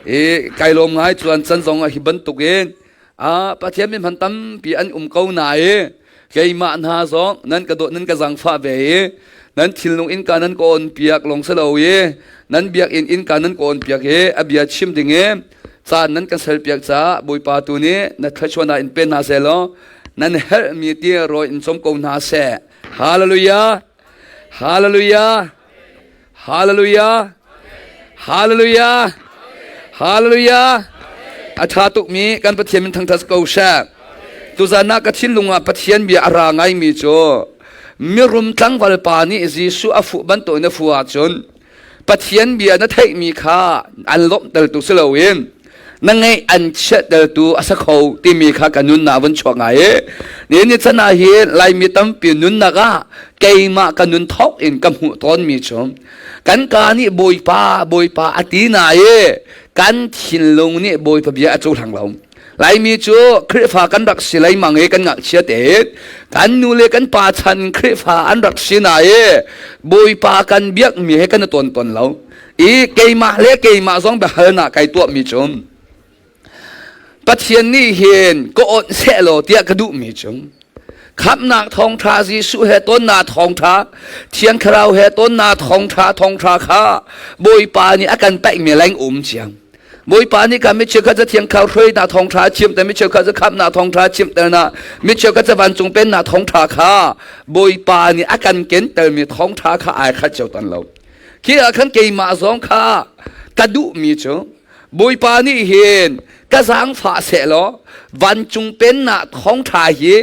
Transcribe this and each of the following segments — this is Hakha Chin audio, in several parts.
I kai lawm ngai chuan chan zong ah hi bantuk in a Pathian mi hman tampi an um ko na i keimah hna zong nan ka dawt nan ka zangfah ve i nan thilnung innka nan ka on piak long si lo i nan biakinn innka nan ka on piak i a bia chim ding i caan nan kan sel piak caah Bawipa tu nih na thluachuah in pe hna seh law nan herhmi ti rawi in cawm ko hna seh. Hallelujah! Hallelujah! Hallelujah! Hallelujah! Hallelujah! A ṭha tukmi kan Pathian min thangṭhat ko seh. Tuzan ah ka thinlung ah Pathian bia a ra ngaimi cu mirum tlangval pa nih Jesuh a fuh bantuk in a fuh ahcun Pathian bia na theihmi kha an lawmhtertu si loin na ngeih an chiahtertu a si kho timi kha ka nunnak vun chuak ngai i ni ni chan ah hin Laimi tampi nunnak ah keimah ka nun thawk in ka hmuh tawnmi cu kan ka nih Bawipa Bawipa a ti na i kan thinlung nih Bawipa bia a cohlang lo. Laimi cu Khrihfa kan rak si leimang i kan ngakchia te kan nu le kan pa chan Khrihfa an rak si na i Bawipa kan biakmi he kan i tawn tawn lo. I keimah le keimah zong biahalnak kai tuahmi cu Pathian nih hin ka awnh seh law tiah ka duhmi cu khamhnak thawngṭha Jesuh he tonnak thawngṭha Thiang Thlarau he tonnak thawngṭha thawngṭha kha Bawipa nih a kan paihmi leng um ciang. Bawipa nih kan mi cheukhat cu thiang thlarau hruainak thawngṭha chimter mi cheukhat cu khamhnak thawngṭha chimter na mi cheukhat cu vancung pennak thawngṭha kha Bawipa nih a kan kentermi thawngṭha kha ai khat cio tan lo. Khi ah khan keimah zong kha ka duhmi cu Bawipa nih hin ka zaangfah seh law vancung pennak thawngṭha hi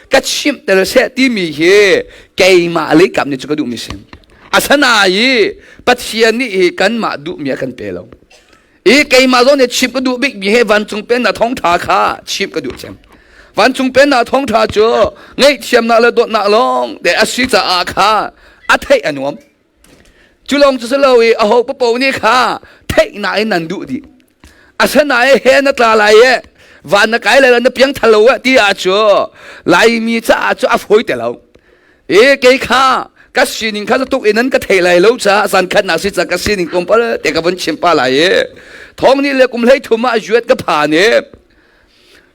ka chimhter seh timi hi keimah lei kap nih cu ka duhmi si. Asinain Pathian nih hi kanmah duhmi a kan pe lo. I keimah zong nih chimh ka duh bikmi he vancung pennak thawngṭha kha chimh ka duh cem. Vancung pennak thawngṭha cu ngaihthiamnak le dawtnak lawng te a si caah kha a theih a nuam. Cu lawng cu si lo i aho papoh nih kha theihnak in nan duh dih. Asinain he na tla lai i van na kai lai lo na piang thal lo ti ah cu Laimi caah cu a fawi te lo. E kei kha ka sining kha tuk in nan ka thei lai lo ca zan khat nak si ca ka sining tlawmpal te ka vun chim pa lai i thong ni le kum hlei thum ah juat ka phan i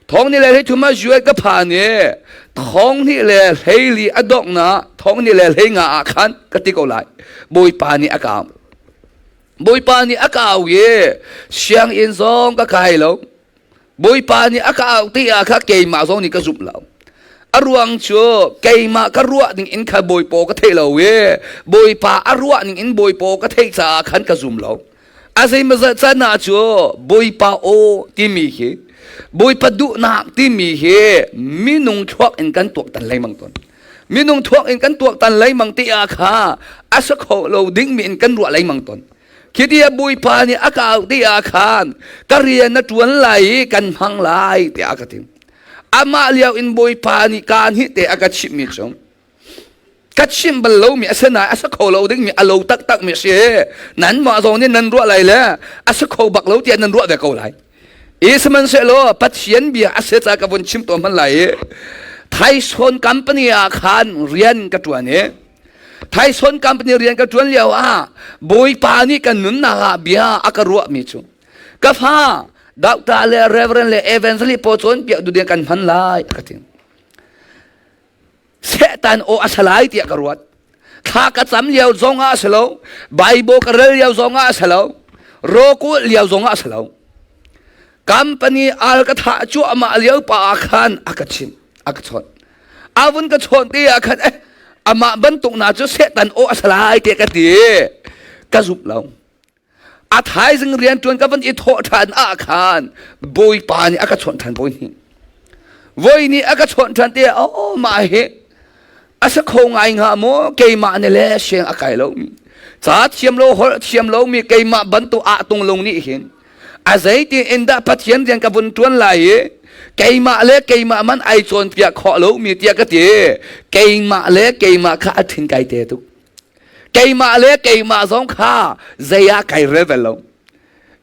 thong ni le hlei thum ah juat ka phan i thong ni le hlei li a dok na thong ni le hlei nga ah khan ka ti ko lai bawipa nih a ka bawipa nih a ka au i sianginn zong ka kai lo Bawipa nih a ka auh ti ah kha keimah zong nih ka zumh lo. A ruang cu keimah ka ruah ning in kha Bawipa ka theih lo i Bawipa a ruah ning in Bawipa ka theih caah khan ka zum lo. A zeimawzat can ah cu Bawipa aw timi hi Bawipa duhnak timi hi minung thluak in kan tuaktan lengmang tawn. Minung thluak in kan tuaktan lengmang ti ah kha a si kho lo dingmi in kan ruah lengmang tawn. Khi a Bawipa nih a ka auh ti ah khan ka rian na ṭuan lai i kan hmang lai tiah a ka ti. Amah lio in Bawipa nih kaan hi te a ka chimhmi cu ka chimh bal lomi a si nain a si kho lo dingmi a lo taktakmi a si. Nanmah zong nih nan ruah lai le a si kho bak lo tiah nan ruah ve ko lai. I sihmanhsehlaw Pathian bia a si ca ka vun chim tuah hmanh lai i Thaison company ah khan rian ka ṭuan i Thaison company rian ka ṭuan lio ah Bawipa nih kan nunnak ah bia a ka ruahmi cu ka fa doctor le reverend le evangelist pawl cawnpiak tu ding kan hman lai a ka ti. Sehtan aw a si lai tiah ka ruat. Thla ka cam lio zong ah a si lo, Bible ka rel lio zong ah a si lo, rawkul lio zong ah a si lo. Company al ka thah cuahmah lio pa ah khan a ka chimh, a ka chawnh. A vun ka chawnh te ah khan eh amah bantuk na cu Satan aw a si lai tiah ka ti. Ka zumh lo. A thaizing rian ṭuan ka van i thawh ṭhan ah khan Bawipa nih a ka chawnh ṭhan voi hnih. Voi nih a ka chawnh ṭhan te oh mah hi a si kho ngai hnga maw keimah nih le siang a kai lomi ca thiam lo holh thiam lomi keimah bantuk ah tung lung nih hin a zeitin in dah Pathian rian ka vun ṭuan lai i keimah le keimah man ai cawnpiak khawh lomi tiah ka ti keimah le keimah kha a thin kai te tuk keimah le keimah zong kha zei ah kai rel bal lo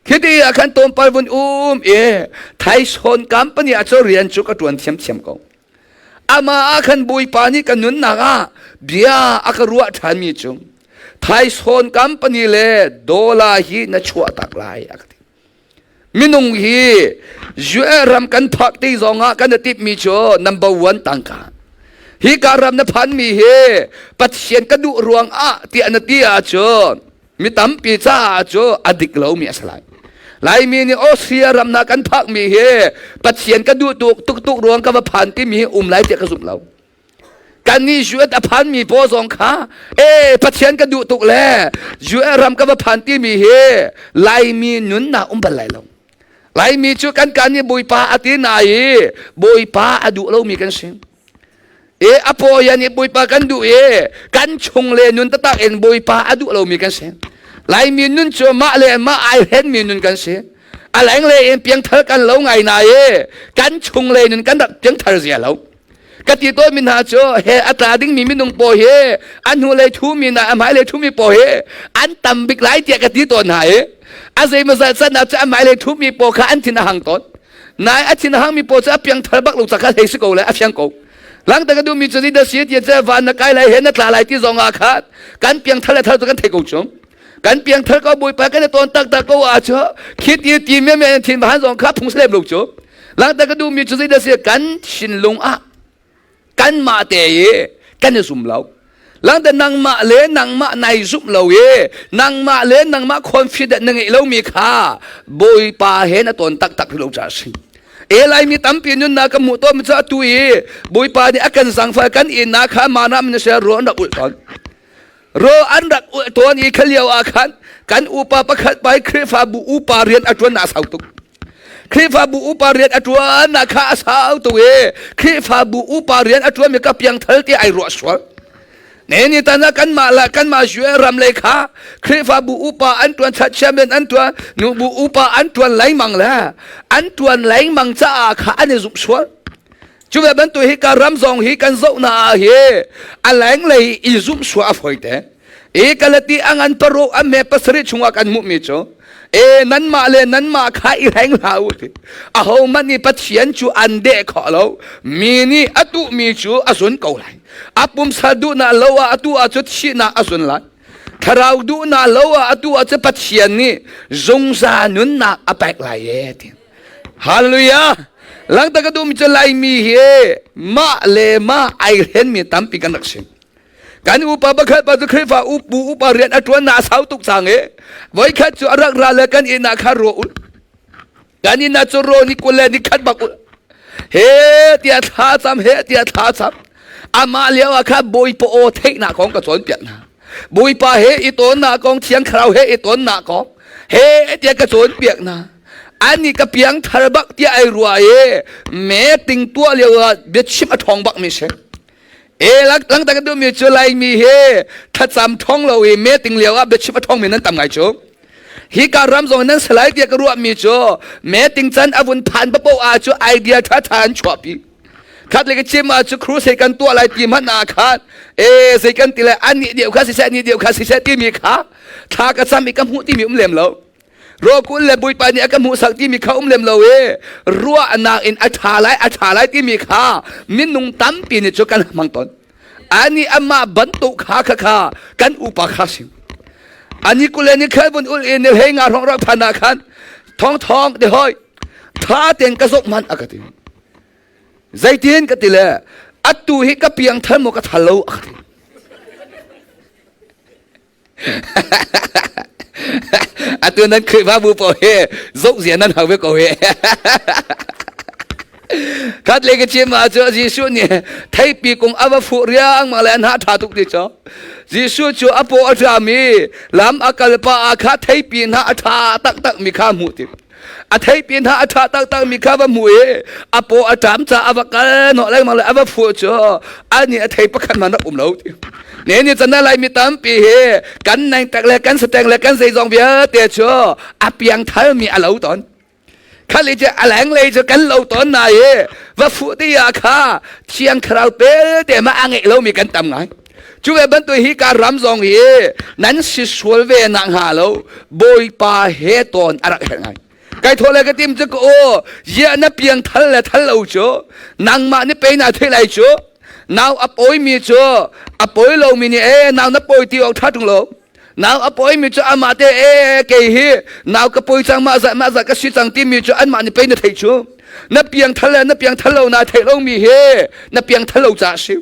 khiti ah khan tlawmpal vun um i Thaison company ah cu rian cu ka ṭuan thiamthiam ko amah ah khan Bawipa nih ka nunnak ah bia a ka ruah ṭhanmi cu Thaison company le dollar hi na chuah tak lai a ka ti. Minung hi US ram kan phak ti zong ah kan i timhmi cu number one tangka. Hi ka ram na phanmi hi Pathian ka duh ruang ah tiah na ti ahcun mi tampi caah cu a dik lomi a si lai. Laimi nih Austria ram na kan phakmi hi Pathian ka duh tuk tuk tuk ruang ka va phan timi hi um lai tiah ka zumh lo. Kannih US a phanmi paw zong kha e Pathian ka duh tuk le US ram ka va phan timi hi Laimi nunnak um bal lai lo. Laimi cu kan kan nih Bawipa a ti na i Bawipa a duh lomi kan si. E a pawian nih Bawipa kan duh i kan chung le nun taktak in Bawipa a duh lomi kan si. Laimi nun cu mah le mah ai hlenmi nun kan si. A lenglei in piangthar kan lo ngai na i kan chung le nun kan rak piangthar zia lo. Ka ti tawnmi hna cu he a tla dingmi minung pawl hi an hnulei thumi na a hmailei thumi pawl hi an tam bik lai tiah ka ti tawn hna i a zeimawzat can ah cu a hmailei thumi pawl kha an thin a hang tawn. Nai a thin a hangmi pawl cu a piangthar bak lo ca kha hlei si ko le a fiang ko. Langta ka duhmi cu da si ti cu van na kai lai he na tla lai ti zong ah khan kan piangthar le thar cu kan thei ko chung. Kan piangthar ko Bawipa kan i tawn taktak ko ah cu khi ti ti me me thin han zong kha phung lem lo cu. Langhter ka duhmi cu zeidah si kan thinlung ah kanmah te i kan i zum lo. Langhter nangmah le nangmah nai zumh lo i nangmah le nangmah confident na ngeih lomi kha Bawipa he na tawn taktak lo ca si. E Laimi tampi nunnak ka hmuh tawn cu atu i Bawipa nih a kan zangfah kan innak kha mana min sia ruah an rak ulh tawn. Ro an rak ulh tawn i kha lio ah khan kan upa pakhat pai Khrihfabu upa rian a ṭuan a sau tuk. Khrihfabu upa rian a ṭuan na kha a sau tuk i Khrihfabu upa rian a ṭuanmi ka piangthal ti ai ruah sual. Ne ni tan ah kanmah la kanmah Israel ram lei kha Khrihfabu upa an ṭuan chachiamen an ṭuan nubu upa an ṭuan lengmang le an ṭuan lengmang caah kha an i zumh sual. Cu ve bantuk hi ka ram zong hi kan zoh na ah hi a lenglei i zumh sual a fawi te. E kalati a ngan paruk a me pasarih chungah kan hmuhmi cu e nanmah le nanmah kha i hleng hlah u ti aho hmanh nih Pathian cu an deh khawh lo mi nih a tuhmi cu a zun ko lai a pumsa duhnak lo ah atu ah cu thihnak a zun lai thlarau duhnak lo ah atu ah cu Pathian nih zungzal nunnak a pek lai e ti Hallelujah langta ka duhmi cu Laimi hi mah le mah ai hlenmi tampi kan rak si Kan upa pakhat pa cu Khrihfa upu upa rian a ṭuan na a sau tuk cang i voikhat cu a rak ra le kan inn ah kha ro ul. Kan inn ah cu ro ni 20 le ni khat bak ul. He tiah thla cam he tiah thla cam. Amah lio ah kha Bawipa aw theihnak kong ka cawnpiak hna. Bawipa he i tawnnak kong, Thiang Thlarau he i tawnnak kong, he tiah ka cawnpiak hna. Ani ka piang thar bak tiah ai rua i me ting tuah lio ah biachim a ṭhawng bak mi si. E langta ka duhmi cu Laimi hi thlacam thong lo i meeting lio ah biachim a thongmi nan tam ngai cu. Hi ka ram zong nan salai tiah ka ruahmi cu meeting can a vun phan papo ah cu idea ṭha ṭha an chuahpi. Khat le ka chim ah cu crusade kan tuah lai ti hmanh ah khan e zei kan ti lai an nih deuh kha siseh nih deuh kha siseh timi kha thla ka cam i ka hmuh timi um lem lo. Rawkul le Bawipa nih a ka hmuhsak timi kha um lem lo i ruahnak in a ṭha lai a ṭha lai timi kha minung tampi nih cu kan hmang tawn. Ani amah bantuk kha kha kha kan upa kha si. Ani kule ni khel bun ul in hei nga rong rak phan ah khan thong thong ti hoi tha ten ka zok man a ka ti. Zeitin ka ti le atu hi ka piang thal mo ka thal lo a ka ti. Atu nan Khrihfabu pawl hi zoh zia nan hau ve ko hi. Khat le ka chim ah cu Jesuh nih theipi kung a va fuh riang mang le an ha ṭha tuk ti cu. Jesuh cu a paw a ṭam i lam a kal pa ah kha theipi hna a ṭha taktak mi kha hmuh ti. A theipi hna a ṭha taktak mi kha va hmu i a paw a ṭam ca a va kal hnawh lengmang le a va fuh cu ani a thei pakhat hmanh rak um lo ti. Ne ni chan Laimi tampi hi kan nengtek le kan sateng le kan zeizong vialte cu a piang thalmi a lo tawn. Khali cu a lenglei cu kan lo tawn na i va fuh ti ah kha thiang thlarau pelte ma a ngeih lomi kan tam ngai. Cu ve bantuk hi ka ram zong hi nan si sual ve nak hnga lo Bawipa he tawn a rak herh ngai. Kai thaw le ka tim cu ka aw ziah na piang thal le thal lo cu nangmah nih pei na theih lai cu nau a pawi mi cu a pawi lomi nih e nau na pawi ti awk ṭha ṭung lo. Nau a pawimi cu amah te e kei hi nau ka pawi cang mah zah mah zah ka si cang timi cu anmah nih pei na theih cu. Na piangthar le na piangthar lo na theih lomi hi na piangthar lo caah si.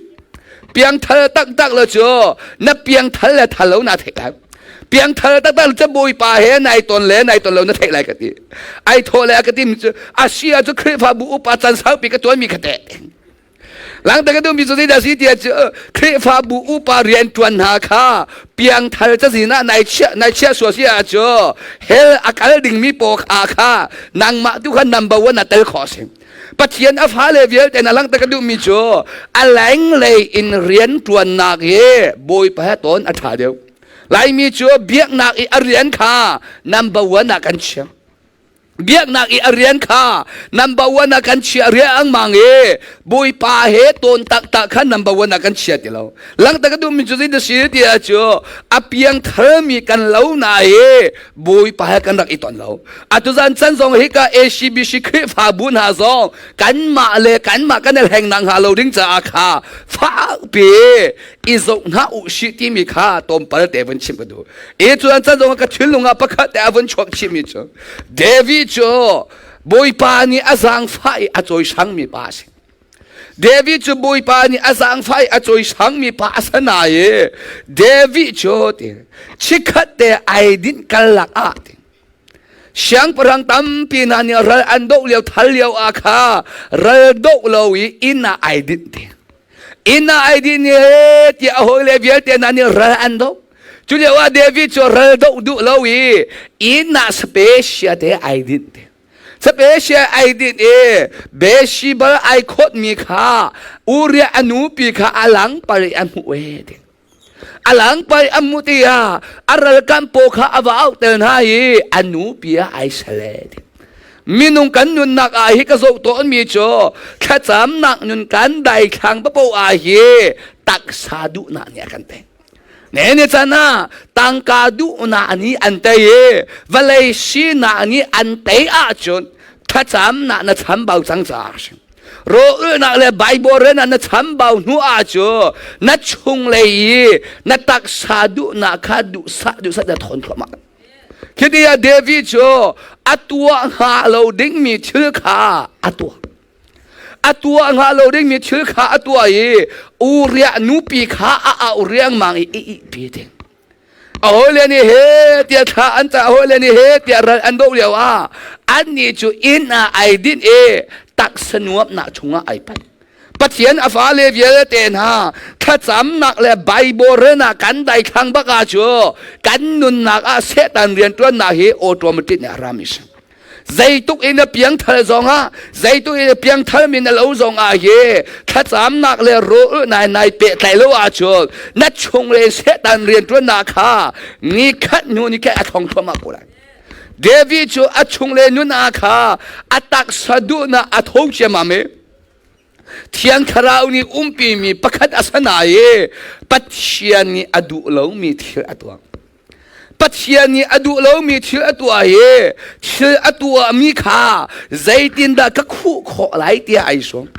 Piangthar taktak lo cu na piangthar le thar lo na theih lai. Piangthar taktak cu Bawipa he nai ton le nai ton lo na theih lai ka ti. Ai thawh le ka ti mi cu asia cu Khrihfabu upa can saupi ka tuanmi ka teh. Langter ka duhmi cu zeidah si tiah cu Khrihfabu upa rianṭuan hna kha piangthar cazin ah nai chiah nai chiah sual si ah cu hell a kal dingmi paw ah kha nangmah tu kha number one ah tel khawh si. Pathian a fale vialte na langhter ka duhmi cu a lenglei in rianṭuannak hi Bawipa he tawn a ṭha deuh. Laimi cu biaknak i a rian kha number one ah kan chiah. Biaknak i a rian kha number one ah kan chiah riangmang i Bawipa he tawn taktak kha number one ah kan chia ti lo. Langta ka duhmi cu zeidah si tiah cu a piangtharmi kan lo na i Bawipa he kan rak i ton lo. Atu zan chan zong hi ka ACBC Khrihfabu hna zong kanmah le kanmah kan i hleng nak hnga lo ding caah kha fakpi i zoh hna u sih timi kha tlawmpal te vun chim ka duh. E cu an chan zong ka thinlung ah pakhat te a vun chuak chihmi cu David cu Bawipa nih a zaangfah i a cawisangmi pa a si. David cu Bawipa nih a zaangfah i a cawisangmi pa a si na i David cu ti chikkhat te ai dinh kal lak ah ti Siangpahrang tampi hna nih ral an doh lio thal lio ah kha ral doh lo i inn ah ai dinh ti. Inn ah ai dinh ni he tiah a hawile vialte hna nih ral an doh. Cu lio ah David cu ral doh duh lo i inn ah special te ai dinh ti. Special ai dinh i Bathsheba ai khawtmi kha Uriah a nupi kha a lang par i a hmuh e ti. A langpai a mu tiah a ralkam paw kha a va auhter hna i a nupi ah ai sale. Minung kan nunnak ah hi ka zoh tawnmi cu thlacamnak nun kan daithlang papo ah hi taksa duhnak nih a kan tei. Ne ni can ah tangka duhnak nih an tei i vawlei sinak nih an tei ahcun thlacamnak na chambau cang caah a si. Rawlulhnak le Baibal rian ah na chambau hnu ah cu na chunglei i na taksa duhnak kha duhsah duhsah na thawn thluahmah. Khi ah David cu a tuah hnga lo dingmi thil kha a tuah. A tuah hnga lo dingmi thil kha a tuah i Uriah nupi kha a auh riangmang i i ihpi ding. A hawile nih he tiah thla an cah, a hawile nih he tiah ral an doh lio ah annih cu inn ah ai dinh i taksa nuamhnak chungah ai panh. Pathian a fale vialte hna thlacamnak le Bible relnak kan daithlang bak ah cu kan nunnak ah Satan rianṭuannak hi automatic nih a rami si. Zeituk in a piangthar zongah zeituk in a piangthar mi na lo zongah hi thlacamnak le rawl nai nai pehtlaih lo ahcun na chung le Satan rianṭuannak kha ni khat hnu ni khat a thong thluahmah ko lai. David cu a chung le nun ah kha a taksa duhnak a tho ciammam i Thiang Thlarau nih umpimi pakhat a sana i Pathian nih a duh lomi thil a tuah. Pathian nih a duh lomi thil a tuah i thil a tuahmi kha zeitindah ka khuh khawh lai tiah ai sawm.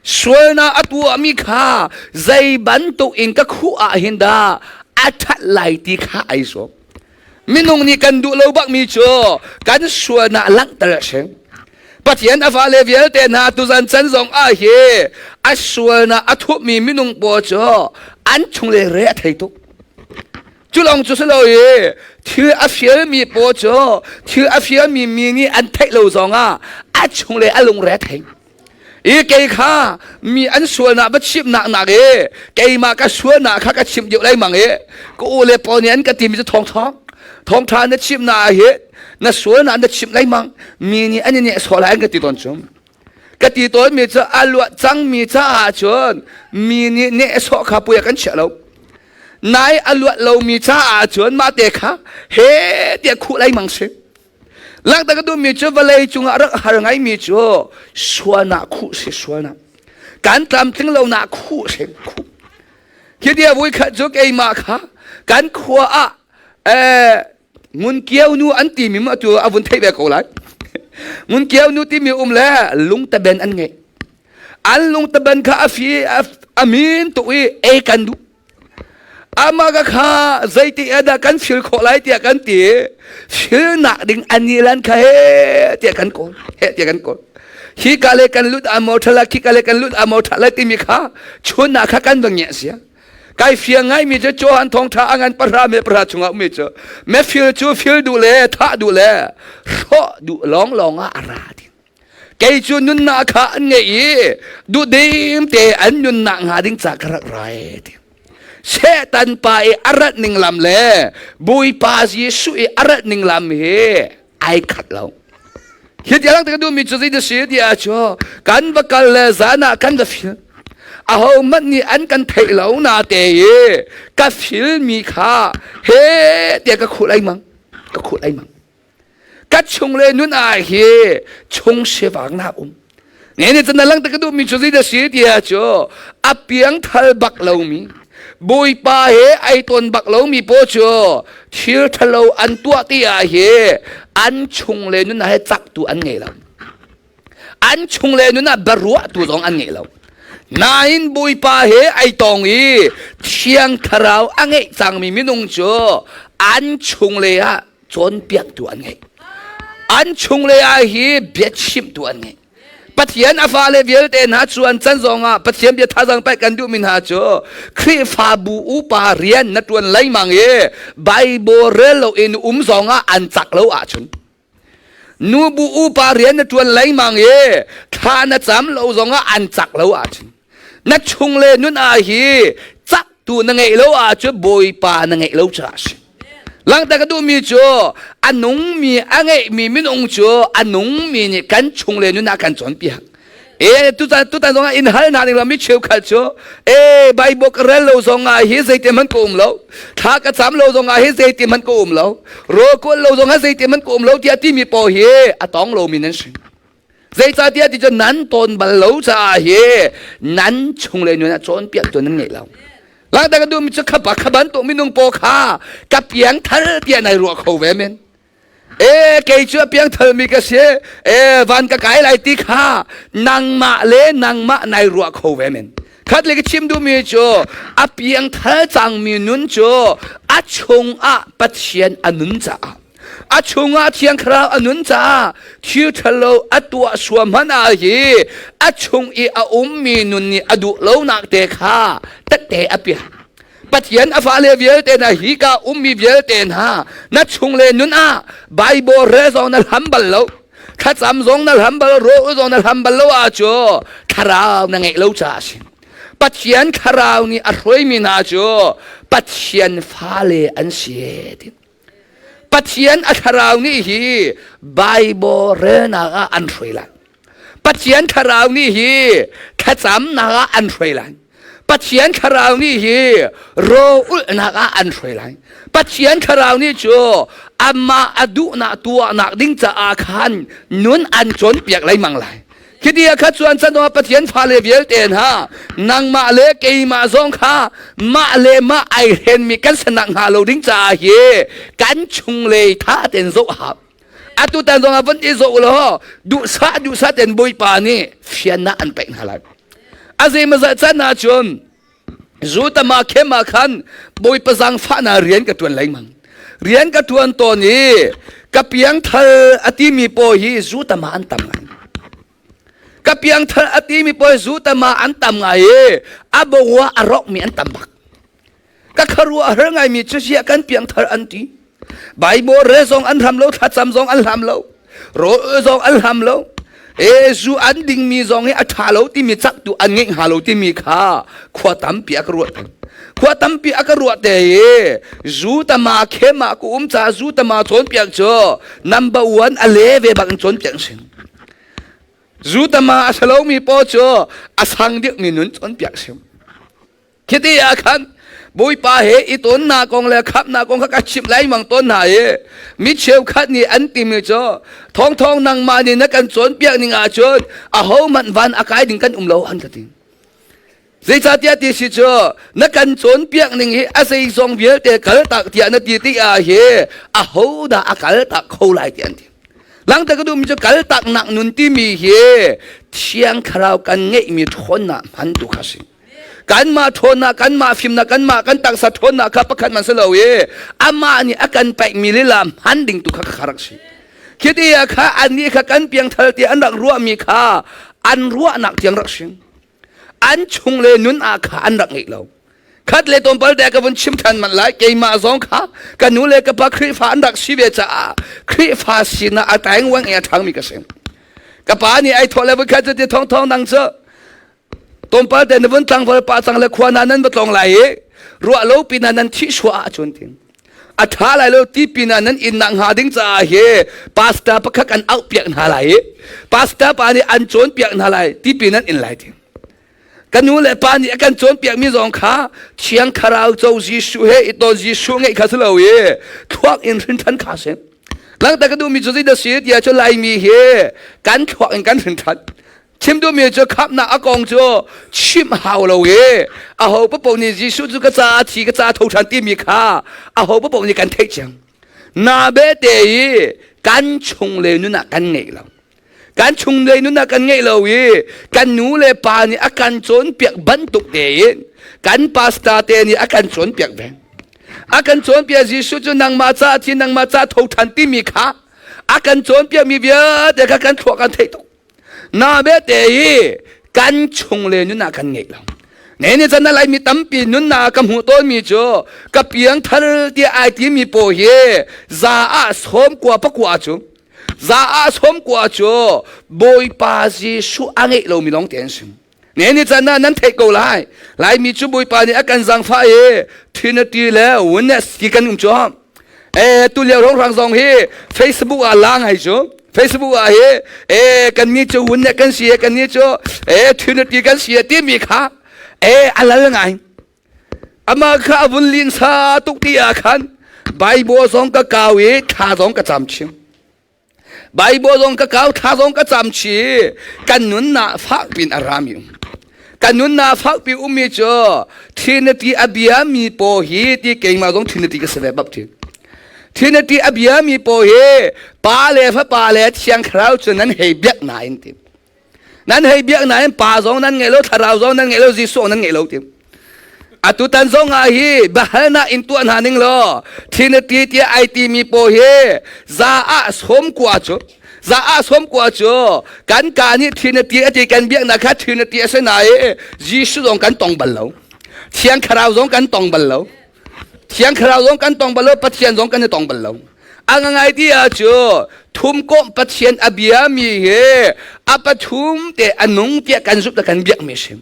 Sualnak a tuahmi kha zei bantuk in ka khuh ah hin dah a ṭhat lai ti kha ai sawm. Minung nih kan duh lo bakmi cu kan sualnak langhter a si. Pathian a fale vialte hna tuzan chan zong ah hi a sualnak a thupmi minung pawl cu an chung le re a thei tuk. Cu lawng cu si lo i thil a fialmi pawl cu thil a fialmi mi nih an theih lo zongah a chung le a lungre a thei. I kei kha mi an sualnak va chimhnak nak i keimah ka sualnak kha ka chimh deuh lengmang i ka u le pawl nih an ka timi cu thawngṭha thawngṭha na chimhnak ah hi na sualnak na chimh lengmang mi nih an i nehsawh lai an ka ti tawn cu. Ka ti tawnmi cu a luat cangmi caah cun mi nih nehsawh kha puai ah kan chiah lo. Nai a luat lomi caah cun mah te kha he tiah khuh lengmang si. Langhter ka duhmi cu vawlei cungah rak har ngaimi cu sualnak khuh si sualnak. Kan tlamtling lonak khuh si khuh. Khi dia vui khat cu keimah kha kan khua ah Ngun kiau nu an timi mu atu a vun theih ve ko lai. Ngun kiau nu timi um le lungtaben an ngei. An lungtaben kha a fi a min tuk i ei kan duh. Amah ka kha zeiti ah dah kan fil khawh lai tiah kan ti. Filnak ding an i lan kha he tiah kan kawl. He tiah kan kawl. Hi ka le kan lut a maw thala khi ka le kan lut a maw thala timi kha chun ah kha kan va ngiah sia. Kai fiang ngai mi cu Johan thawngtha a ngan pahra me pahra chungah ummi cu mefil cu fil duh le thah duh le hrawh duh lawnglawng ah a ra ding. Kei cu nunnak kha an ngeih i duhdim te an nunnak hnga ding ca ka rak rai ti. Satan pa i a rat ning lam le Bawipa Jesuh i a rat ning lam hi ai khat lo. Hi tiang ka duhmi cu zei si ti ah cu kan va kal le zan ah kan va fil. Aho hmanh nih an kan theih lo na te i ka fil mi kha he tiah ka khul ai mang ka khul ai mang. Ka chung le nun ah hi chung sivang nak um. Ne ne cun lang te ka duhmi cu zei dah si ti ah cu a piang thal bak lomi Bawipa he ai ton bak lomi paw cu thil thalo an tuah ti ah hi an chung le nun ah he cak tu an ngei lo. An chung le nun ah baruah tu zong an ngei lo. Nain Bawipa he ai tong i Thiang Thlarau a ngeih cangmi minung cu an chung le ah cawnpiaktu an ngei. An chungle ah hi biachimtu an ngei. Pathian a fale vialte hna cu an can zongah Pathian bia thazang pek kan duhmi hna cu Khrihfabu upa rian na ṭuan lengmang i Bible rel loin um zongah an cak lo ahcun nubu upa rian na ṭuan lengmang i thla na cam lo zongah an cak lo ahcun na chungle nun ah hi caktu na ngeih lo ahcun Bawipa na ngeih lo caah a si. Langhter ka duhmi cu a nungmi a ngeihmi minung cu a nungmi nih kan chung le nun ah kan cawnpiak. E tutan tutan zongah in hal hna ning lo mi cheukhat cu e Bible ka rel lo zongah hi zeiti hmanh ka um lo thla ka cam lo zongah hi zeiti hmanh ka um lo rawl kual lo zongah zeiti hmanh ka um lo tiah timi pawl hi a tong lomi nan si. Zeicahtiah ti cu nan tawn bal lo caah hi nan chung le nun ah cawnpiak tu nan ngei lo. Langta ka duhmi cu khapa kha bantuk minung paw kha ka piang thal tiah nai ruah kho ve men. E kei cu a piang thalmi ka si e van ka kai lai ti kha nangmah le nangmah nai ruah kho ve men. Khat le ka chim duhmi cu a piang thal cangmi nun cu a chungah Pathian a nun caah a chungah Thiang Thlarau a nun caah thil ṭhalo a tuah suam hmanh ah hi a chung i a ummi nun nih a duh lonak te kha tette a piah. Pathian a fale vialte hna hi ka ummi vialte hna na chung le nun ah Bible rel zong na hlam bal lo thlacam zong na hlam bal ro zong na hlam bal lo ah cu thlarau na ngeih lo caah a si. Pathian thlarau nih a hruaimi hna cu Pathian fale an si ti. Pathian a thlarau nih hi Bible relnak ah an hruai lai. Pathian thlarau nih hi thlacamnak ah an hruai lai. Pathian thlarau nih hi rawlulhnak ah an hruai lai. Pathian thlarau nih cu amah a duhnak tuahnak ding caah khan nun an cawnpiak lengmang lai. Khi kha chuan chan ah Pathian fale vialte hna nangmah le keimah zong kha mah le mah ai hrenmi kan sanak hnga lo ding caah hi kan chunglei tha ten zoh hau. Atu tan zong ah van i zoh law duhsah duhsah ten Bawipa nih fiannak an pek hna lai. A zeimazah can ah cun Zutama khem ah khan Bawipa zaangfahnak rian ka ṭuan lengmang. Rian ka ṭuan tawn i ka piangthal a timi paw hi zutama an tam ngai. Ka piangthal a timi paw hi zutama an tam ngai i a boa a rokmi an tam bak. Ka kharuah har ngaimi cu ziah kan piangthar an ti. Bible re zong an hlam lo, thlacam zong an hlam lo, rawl zong an hlam lo. E zu an dingmi zong hi a ṭha lo timi cak tu an ngeih hnga lo timi kha khua tampi a ka ruah khua tampi a ka ruah te i zu tama khema ku um ca zu tama cawnpiak cu number one a le ve bak in cawnpiak sin zu tama a salomi paw cu a sang deuhmi nun cawnpiak sim Khiti ah khan Bawipa he i tawnnak kong le khamhnak kong kha ka chimh lengmang tawn hna i mi cheukhat nih an timi cu thawngthawng nangmah nih na kan cawnpiak ning ahcun ahohmanh van a kai ding kan um lo an ka ti. Zeicahtiah ti si cu na kan cawnpiak ning hi a zeizong vialte kaltak tiah na ti tik ah hi ahodah a kaltak kho lai ti an ti. Langter ka duhmi cu kaltaknak nun timi hi Thiang Thlarau kan ngeihmi ṭhawnnak hman tu kha si. Kanmah ṭhawnnak, kanmah fimnak, kanmah kan taksa ṭhawnnak kha pakhat man si lo i amah nih a kan paihmi lila hman ding tu kha kha rak si. Khi ti ah kha annih kha kan piangthal ti an rak ruahmi kha an ruahnak tiang rak si. An chung le nun ah kha an rak ngeih lo. Khat le tlawmpal te ka vun chim ṭhan manh lai. Keimah zong kha ka nu le ka pa Khrihfa an rak si ve caah Khrihfa sinak a taingwang i a ṭhangmi ka si. Ka pa nih ai thawh le voikhat cu ti thongthong nang cu tlawmpal te na vun tlangval pa cang le khua na nan va tlawng lai i ruah lo pin ah nan thih suah ahcun tin a ṭha lai lo ti pin ah nan inn nak hnga ding caah hi pastor pakhat kan auh piak hna lai i pastor pa nih an cawn piak hna lai ti pin an in lai ti Ka nu le pa nih a kan cawnpiakmi zong kha Thiang Thlarau co Jesuh he i ton Jesuh ngeih kha si lo i thluak in hrin ṭhan kha si. Langhter ka duhmi cu zeidah si tiah cu Laimi hi kan thluak in kan hrin ṭhan. Chim duhmi cu khamhnak a kong cu chimh hau lo i aho paoh nih Jesuh cu ka caah thi ka caah tho ṭhan timi kha aho paoh nih kan theih ciang. Na bete i kan chung le nun ah kan ngeih lo. Kan chunglei nun ah kan ngeih lo i kan nu le pa nih a kan cawnpiak bantuk tein kan pastor te nih a kan cawnpiak ve. A kan cawnpiak Jesuh cu nangmah ca thi nangmah ca tho ṭhan timi kha a kan cawnpiakmi vialte kha kan thluak kan theih tuk. Na bete i kan chungle nun ah kan ngeih lo. Ne ni chan Laimi tampi nunnak ka hmuh tawnmi cu ka piang thar tiah ai timi paw hi za ah sawm kua pakua cu Za ah 90 cu Bawipa Jesuh a ngeih lomi lawng te an si. Ne ni can ah nan theih ko lai. Laimi cu Bawipa nih a kan zaangfah i Trinity le Oneness ti kan um cu. E tu lio rongrang zong hi Facebook ah la ngai cu. Facebook ah hi e kan ni cu Oneness kan si kan ni cu e Trinity kan si timi kha e a lal ngai. Amah kha a vun linsa tuk ti ah khan Bible zong ka kau i thla zong ka cam chim. Bible zong ka kau thla zong ka cam chi kan nunnak fakpi in a rami um. Kan nunnak fakpi ummi cu Trinity a biami paw hi ti keimah zong Trinity ka si ve bak thi. Trinity a biami paw hi pa le fapa le thiang thlarau cu nan hei biak nain ti. Nan hei biak nain pa zong nan ngei lo, thlarau zong nan ngei lo, Jesuh nan ngei lo ti. Atu tan zong ah hi bahalnak in tuah hna ning law Trinity tiah ai timi paw hi za ah 90 cu za ah 90 cu kan ka nih Trinity a ti kan biaknak kha Trinity a si na i Jesuh zong kan tong bal lo. Thiang Thlarau zong kan tong bal lo. Thiang Thlarau zong kan tong bal lo, Pathian zong kan i tong bal lo. A ngai ti ah cu thumkomh Pathian a biami hi a pathum te a nung tiah kan zumh kan biakmi si.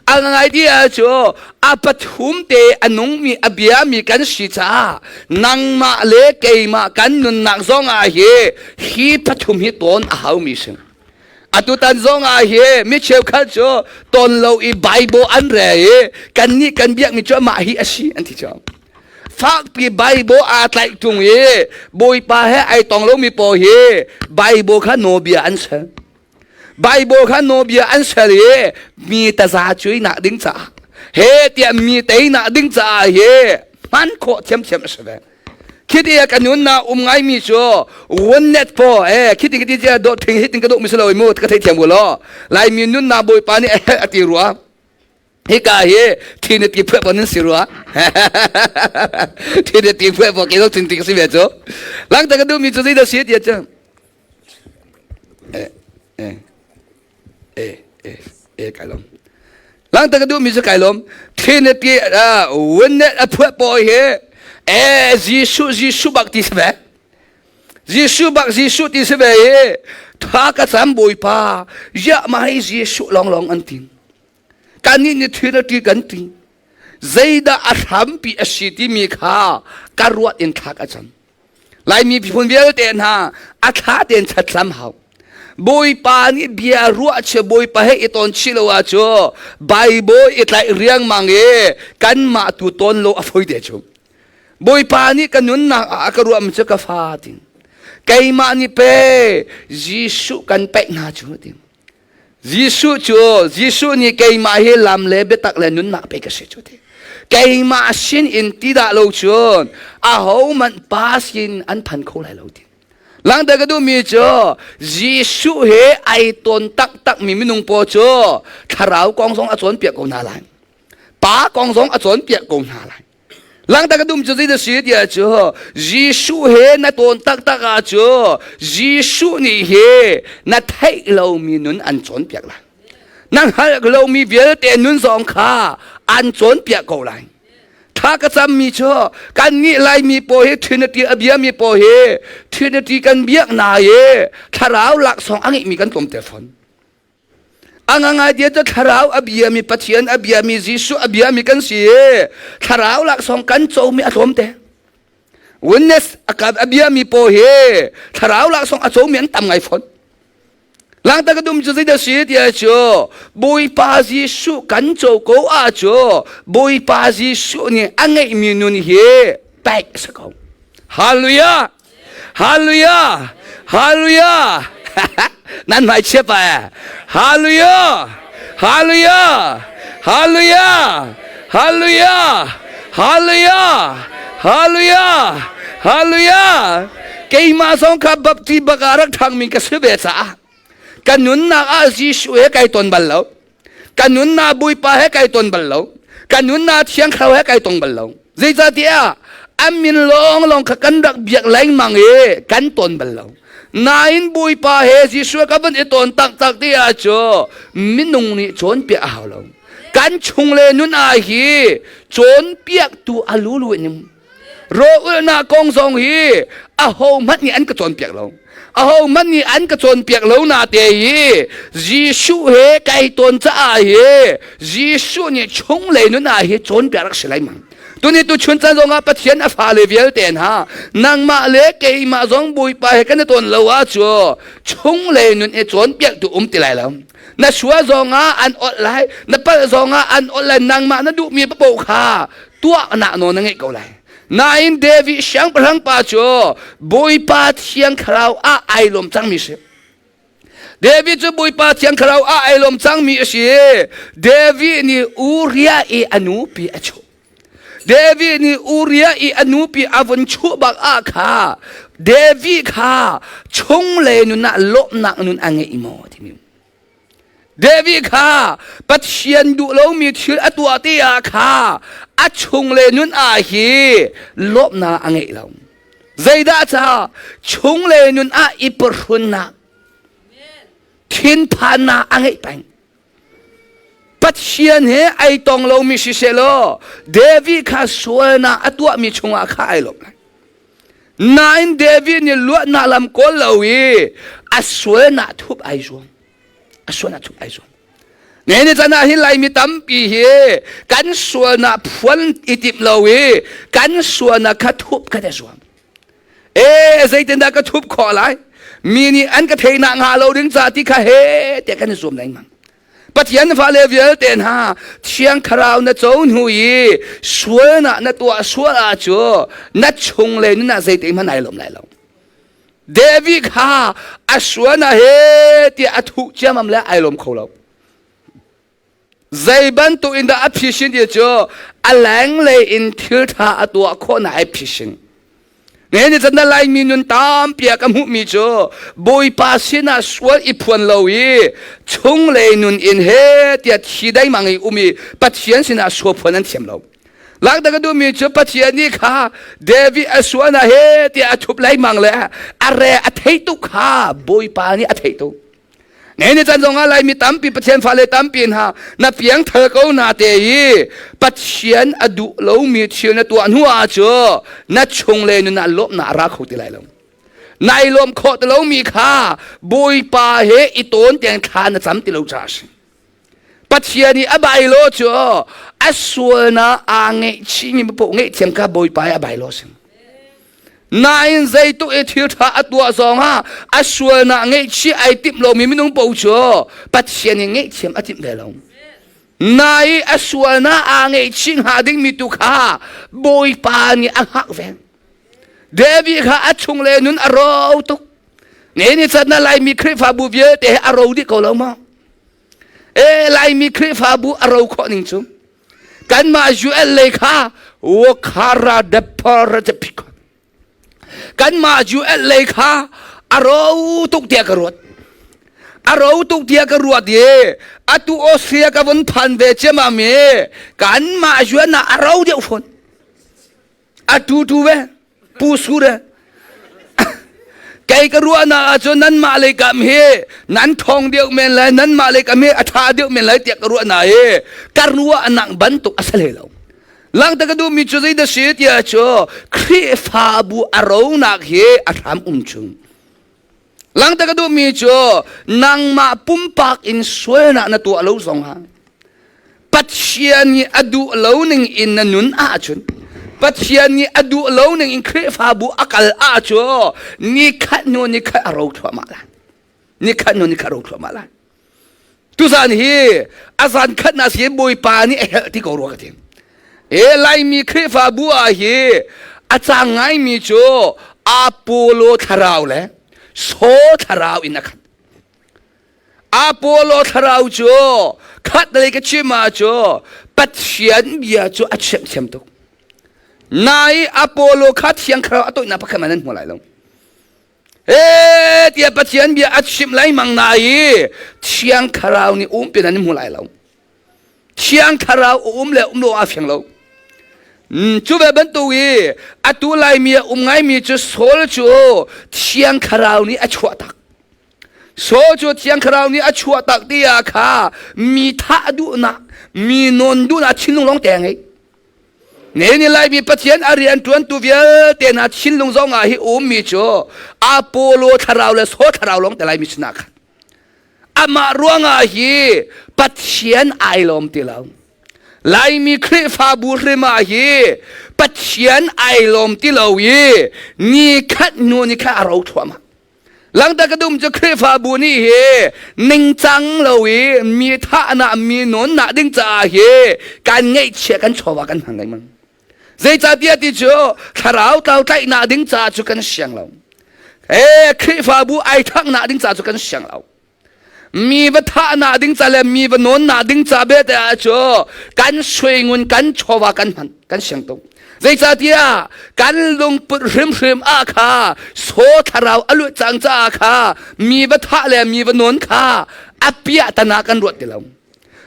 A ngai ti ah cu a pathum te a nungmi a biami kan si caah nangmah le keimah kan nunnak zong ah hi hi pathum hi tawn a haumi si. Atutan zong ah hi mi cheukhat cu ton lo i Bible an re i kannih kan biakmi cu amah hi a si an ti cang. Fakpi Bible aa tlaih tung i Bawipa he ai tong lomi pawl hi Bible kha nawbia an ser. Bible kha nawbia an ser i mi taza cui nak ding caah he tiah mi tei nak ding caah hi hman khawh thiamthiam a si ve. Khiti ka nun na um ngai mi cu one net po eh khiti khiti cia do thing hi ting ka do mi silo mu ka thei thiam bu lo lai mi nun na bawipa nih a ti rua hika hi thi na ti phuah pon si rua thi na ti phuah po ke lo tin ti si ve cu lang ta ka du mi cu zei da si ti cha eh eh eh eh eh kai lom lang ta ka duh mi cu kai lom Trinity wunnet a phuah pawi hi eh Jesuh Jesuh bak ti si ve Jesuh bak Jesuh ti si ve i tha ka cam bawipa ya ma hi Jesuh long long an ti kan nih ni Trinity kan ti zeidah a hrampi a si timi kha ka ruat in thla ka cam Laimi miphun vialte hna a thla tein thlathlam hau. Bawipa nih bia ruah chia Bawipa he i ton chih lo ahcu Bible i tlaih riangmang i kanmah tu ton lo a foi te cu. Bawipa nih ka nunnak ah a ka ruahmi cu ka fa tin. Keimah nih pe Jesuh kan paih hna cu tin. Jesuh cu Jesuh nih keimah hi lam le biatak le nunnak pe ka si cu ti. Keimah sin in ti dah lo cun ahohmanh pa sin an phan kho lai lo ti. Langter ka duhmi cu Jesuh he ai tawn taktak mi minung pawl cu thlarau kong zong a cawnpiak ko hna lai. Pa kong zong a cawnpiak ko hna lai. Langta ka dum cu zei da si tiah cu Jesuh he na tawn taktak ah cu Jesuh nih hi na theih lomi nun an cawnpiak lai. Na hngalh lomi vialte nun zong kha an cawnpiak ko lai. Tha ka cammi cu kannih Laimi pawl hi Trinity a biami pawl hi Trinity kan biak na i thlarau laksawng a ngeihmi kan tlawm te fawn. A ngangai ti cu thlarau a biami Pathian a biami Jesuh a biami kan si i thlarau laksawng kan comi a tlawm te. Witness a biami pawl hi thlarau laksawng a comi an tam ngai fawn. Langta ka dum cu zeidah si ti cu Bawipa Jesuh kan co ko ah cu Bawipa Jesuh nih a ngeihmi nun hi pek a si ko. Hallelujah! Hallelujah! Hallelujah! Nan hmai chia pa eh. Hallelujah! Hallelujah! Hallelujah! Hallelujah! Hallelujah! Hallelujah! Hallelujah! Keimah zong kha bapti bak ah rak ṭhangmi ka si ve caah ka nunnak ah Jesuh he kai ton bal lo. Ka nunnak Bawipa he kai ton bal lo. Ka nunnak Thiang Thlarau he kai tong bal lo. Zeicahtiah an min lawnglawng kha kan rak biak lengmang i kan ton bal lo. Nain Bawipa he Jesuh ka van i ton taktak ti ah cu minung nih cawnpiak a hau lo. Kan chung le nun ah hi cawnpiaktu a lulu in Rawlulhnak kong zong hi ahohmanh nih an ka cawnpiak lo. Ahohmanh nih an ka cawnpiak lo na te hi Jesuh he kai tawn caah hi Jesuh nih chunglei nun ah hi cawnpiak rak si lai mang. Tuni tu chun caan zongah Pathian a fale vialte hna nangmah le keimah zong Bawipa he kan i tawn lo ah cu chunglei nun i cawnpiak tu um ti lai lo. Na sua zongah an olh lai, na palh zongah an olh lai, nangmah na duhmi paoh kha tuahnak nawl na ngeih ko lai. Nain David siangpahrang pa cu Bawipa Thiang Thlarau ah ai lawm cangmi si. David cu Bawipa Thiang Thlarau ah ai lawm cangmi a si. David nih Uriah i a nupi a chuh. David nih Uriah i a nupi a vun chuh bak ah kha David kha chunglei nun ah lawmhnak nun a ngei maw timi. David kha Pathian duh lomi thil a tuah ti ah kha a chungle nun ah hi lawmhnak a ngeih lo. Zeidah ca chungle nun ah i purhunnak thinphannak a ngeih peng. Pathian he ai tong lomi si selaw David kha sualnak a tuahmi chungah kha ai lawm lai. Nain David nih luatnak lam kawl lo i a sualnak thup ai zuam. A sualnak thup ai zuam. Ne ni chan ah hin Laimi tampi hi kan sualnak phuan i timh lo i kan sualnak kha thup kan i zuam. E zeitindah ka thup khawh lai? Mi nih an ka theihnak hnga lo ding ca ti kha he tiah kan i zuam lengmang. Pathian fale vialte hna Thiang Thlarau na co hnu i sualnak na tuah sual ah cu na chung le nun ah zeite hmanh ai lawm lai lo. David kha a sual na he tiah a thuh ciamam le ai lawm kho lo. Zei bantuk in dah a phisin ti cu a lenglei in thil ṭha a tuah khawh na ai phisin. Nge can Laimi nun tampi ah ka hmuhmi cu Bawipa sinah sual i phuan lo i chunglei nun in he tiah thi daimang i um i Pathian sinah sual phuan an thiam lo. Lakda ka duhmi cu Pathian nih kha David a sual ah he tiah a thup laimang le a re a thei tuk kha Bawipa nih a theih tuk. Ne ni can zongah Laimi tampi Pathian fale tampi hna na piang thal ko na te i Pathian a duh lomi thil na tuah hnu ah cu na chung le nun ah lawmhnak a ra kho ti lai lo. Nai lawm khawh ti lomi kha Bawipa he i tawn tiang thla na cam ti lo caah a si. Pathian i a bai lo cu a sualnak aa ngaihchihmi paoh ngaihthiam kha Bawipa i a bai lo a si. Nain zeituk i thil ṭha a tuah zongah a sualnak ngaihchih ai timh lomi minung paoh cu Pathian i ngaihthiam a timh ve lo. Nai a sualnak aa ngaihchih hnga dingmi tu kha Bawipa nih a hngak ve. David kha a chung le nun a ro tuk. Ne ni cat na Laimi Khrihfabu vialte he a ro dih ko lo maw? E Laimi Khrihfabu a ro khawh ning cu kanmah UL lei kha wakhara depar te phik kanmah UL lei kha a ro tuk tiah ka ruat. A ro tuk tiah ka ruat i atu Austria ka vun phan ve ciamam i kanmah yuan ah a ro deuh fawn. A tu tu ve pu sur e. Kei ka ruahnak ahcun nanmah lei kam hi nan thong deuh men lai nanmah lei kam hi a ṭha deuh men lai tiah ka ruahnak hi ka ruahnak bantuk a si hlei lo. Langta ka duhmi cu zeidah si tiah cu Khrihfabu a ronak hi a hram um chung. Langta ka duhmi cu nangmah pumpak in sualnak na tuah lo zongah Pathian nih a duh lo ning in na nun ahcun Pathian nih a duh lo ning in Khrihfabu a kal ahcun ni khat hnu ni khat a ro thluahmah lai. Ni khat hnu ni khat a ro thluahmah lai. Tuzan hi a zan khat na si Bawipa nih a helh ti ko rua ka ti. E Laimi Khrihfabu ah hi a cang ngaimi cu Apollo thlarau le Saw thlarau in a khat. Apollo thlarau cu khat lei ka chim ah cu Pathian bia cu a thiamthiam tuk. Nai Apollo kha thiang thlarau a toihnak pakhat man nan hmu lai lo. He tiah Pathian bia a chimh lengmang na i Thiang Thlarau nih um pin an hmu lai lo. Thiang Thlarau um le um lo a fiang lo. Cu ve bantuk i atu Laimi a um ngaimi cu Saul cu Thiang Thlarau nih a chuah tak. Saul cu Thiang Thlarau nih a chuah tak ti ah kha mi thah duhnak, mi nawn duhnak thinlung lawng te a ngei. Ne ni Laimi Pathian a rian ṭuantu vialte hna thinlung zong ah hi ummi cu Apollo thlarau le Saul thlarau lawng te Laimi sinah khan amah ruangah hi Pathian ai lawm ti lo. Laimi Khrihfabu hrim ah hi Pathian ai lawm ti lo i ni khat hnu ni khat a ro thluahmah. Langta ka dum cu Khrihfabu nih hi ningcang lo i mi thahnak mi nawnnak ding caah hi kan ngeihchia kan chawva kan hmang lengmang. Zeicahtiah ti cu thlarau tlau tlaihnak ding caah cu kan siang lo. Eh Khrihfabu ai thangnak ding caah cu kan siang lo. Mi va thahnak ding ca le mi va nawnnak ding ca bete ah cu kan suingun kan chawva kan hman kan siang tuk. Zeicahtiah kan lungput hrimhrim ah kha saw thlarau a luat cang caah kha mi va thah le mi va nawn kha a piah tana kan ruat ti lo.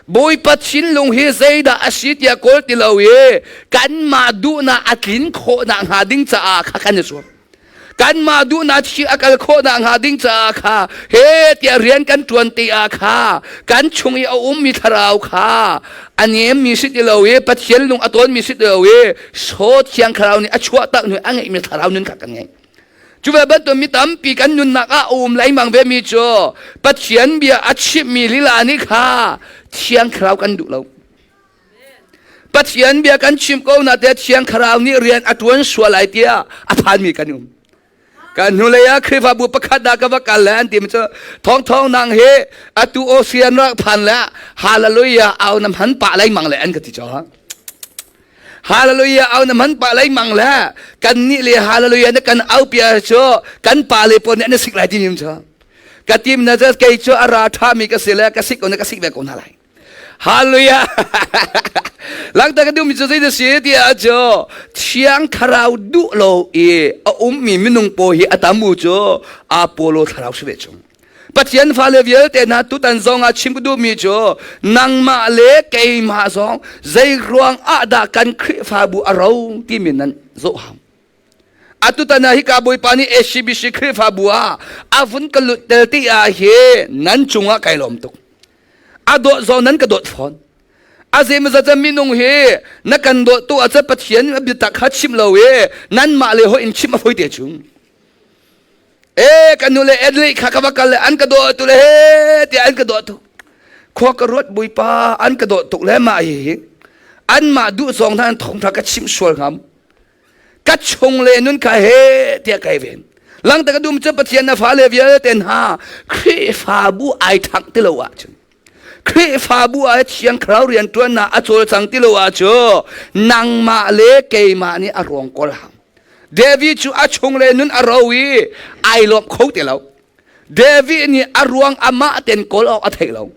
Bawipa thinlung hi zeidah a si tiah kawl ti lo i kanmah duhnak a tlin khawhnak hnga ding caah kha kan i zuam. Kanmah duhnak thi a kal khawhnak hnga ding caah kha he tiah rian kan ṭuan ti ah kha kan chung i a ummi thlarau kha a nemmi si ti lo i Pathian lung a tawnmi si ti lo i saw thiang thlarau nih a chuah tak hnu a ngeihmi thlarau nun kha kan ngei. Cu ve bantuk mi tampi kan nunnak ah a um lengmang ve mi cu Pathian bia a chimmi lila nih kha thiang thlarau kan duh lo. Pathian bia kan chim ko na te Thiang Thlarau nih rian a tuan sual ai tiah a phanmi kan um. Kan hnulei ah Khrihfabu pakhat dah ka va kal le an ti mi cu thong thong nang hi atu Ocean rak phan le hallelujah au na hman pah lengmang le an ka ti cho. Hallelujah au na hman pah lengmang le kan nih le hallelujah na kan au pia cu kan pa le pawl nih an sik lai ti nim cu. Ka tim na cu kei cu a ra tha mi ka si le ka sik ko na ka sik ve ko hna lai. Hallelujah! Langta ka duhmi cu zei si tiah cu Thiang Thlarau duh lo i a ummi minung paw hi a tam u cu Apollo thlarau si ve chung. Pathian fale vialte hna tutan zong ah chim ka duhmi cu nangmah le keimah zong zei ruang ah dah kan Khrihfabu a ro timi nan zoh hau. Atutan ah hika Bawipa nih ACBC Khrihfabu ah a vun ka lut tel ti ah hi nan cungah kai lawm tuk. A dawt zong nan ka dawt fawn. A zeimazat minung hi na kan dawt tu ah Pathian biatak kha chim lo i nanmah le hoi in chim a foi te chung. E kan nu le Adley kha ka va kal le an ka dawt tu le he tiah an ka dawt tuk. Khua ka ruat Bawipa an ka dawt tuk le mah hi anmah duh zong hna an thong tha ka chim sual ngam. Ka chung le nun kha he tiah kai ven. Langta ka dum cu Pathian na fale vialte hna Khrihfabu ai thang ti lo ahcun Khrihfabu ah Thiang Thlarau rianṭuannak a cawlcang ti lo ahcun nangmah le keimah nih a ruang kawl hang. David cu a chung le nun a ro i ai lawm kho ti lo. David nih a ruang amah ten kawl awk a theih lo.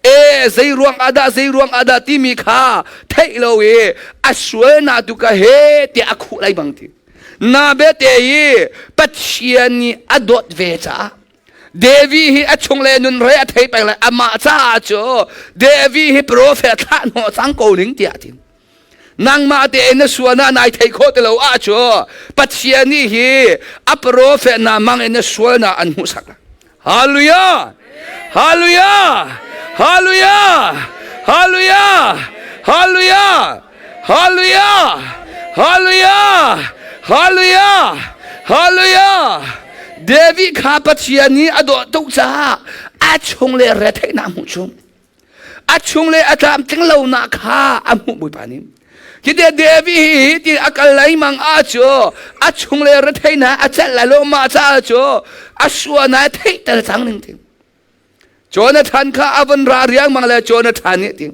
E zei ruang ah dah zei ruang ah dah timi kha theih lo i a sualnak tu ka he tiah a khuh lai bang ti. Na bete i Pathian nih a dawt ve caah. Devi hi a chung le nun re a thei peng le amah caah cu Devi hi prophet thlah hnawh cang ko ning tiah ti. Nangmah tein na sual ah nai thei khawh ti lo ah cu Pathian nih hi a prophet na mang in na sual na an hmuhsak. Hallelujah! Hallelujah! Hallelujah! Hallelujah! Hallelujah! Hallelujah! Hallelujah! Hallelujah! Hallelujah! David kha Pathian nih a dawh tuk caah a chung le retheihnak hmuh chung a chung le a tlamtling lonak kha a hmuh Bawipa nih. Cite David hi ti a kal lengmang ah cu a chung le retheihnak a celh lai lo mah caah cu a sualnak theihter cang ning ti. Jonathan kha a vun ra riangmang le Jonathan nih ti.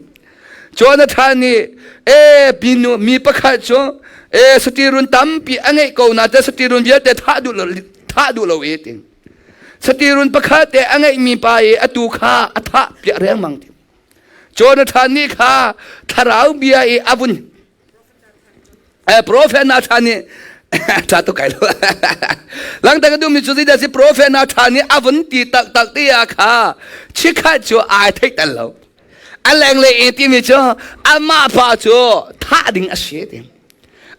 Jonathan nih e binu mi pakhat cu e satirun tampi a ngeih ko na te satirun vialte thah duh lo thah duh lo e ti. Satirun pakhat te a ngeihmi pa i atu kha a thah piah riangmang ti. Jonathan nih kha thlarau bia i a vun prophet Nathan nih tha tuk kai lo langta ka duhmi cu zeidah si prophet Nathan nih a vun ti taktak ti ah kha chikhat cu ai theih tel lo a lenglei i timi cu amah pa cu thah ding a si ti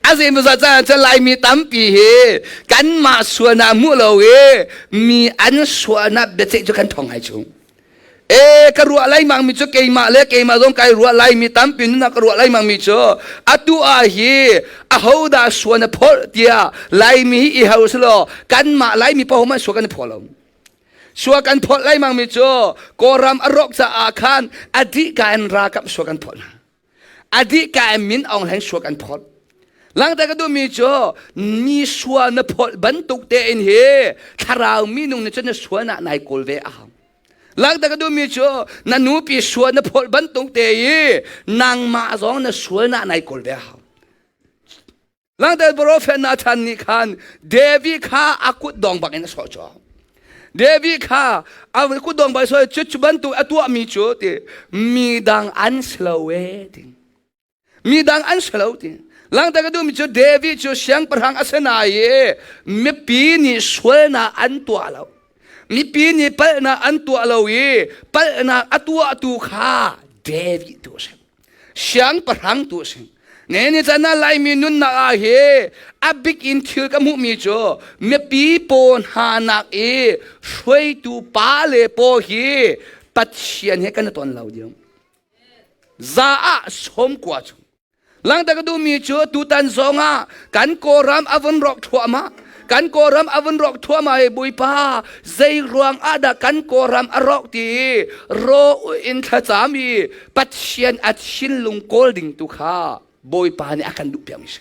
A zeimawzat caan cun Laimi tampi hi kanmah sualnak hmuh lo i mi an sualnak biaceih cu kan thong hai chung. E ka ruah laimang mi cu keimah le keimah zong kai ruah laimi tampi nunnak ka ruah laimang mi cu atu ah hi ahodah sual na phorh tiah Laimi hi i hau selaw kanmah Laimi paoh hmanh sual kan i phor lo. Sual kan phorh laimang mi cu Kawlram a rawk caah khan a dih ka in ralkap sual kan phorh hna. A dih ka in min Aung Hlaing suak an phawt. Langter ka duhmi cu mi sua na phawt bantuk tein hi thlarau minung nih cun na sualnak nai kawl ve a hau. Langter ka duhmi cu na nupi sua na phawt bantuk te i nangmah zong na sualnak nai kawl ve a hau. Langter prophet Nathan nih khan David kha a kut dong bak in a sawh cu. David kha a kut dong bak sawh cu cu bantuk a tuahmi cu ti mi dang an si lo e ti. Mi dang an si lo ti. Langter ka duhmi cu David cu siangpahrang a si na i mipi nih sualnak an tuah lo. Mipi nih palhnak an tuah lo i palhnak a tuahtu kha David tu a si. Siangpahrang tu a si. Ne ni chan ah Laimi nunnak ah hi a bik in thil ka hmuhmi cu mipi paw hna nak i hruaitu pa le paw hi Pathian he kan i ton lo ding. Za ah sawm kua chung. Langter ka duhmi cu tutan zong ah kan Kawlram a vun rawk thluahmah. Kan Kawlram a vun rawk thluahmah i Bawipa zei ruang ah dah kan Kawlram a rawk ti ro in thlacam i Pathian a thinlung kawl ding tu kha Bawipa nih a kan duh piakmi si.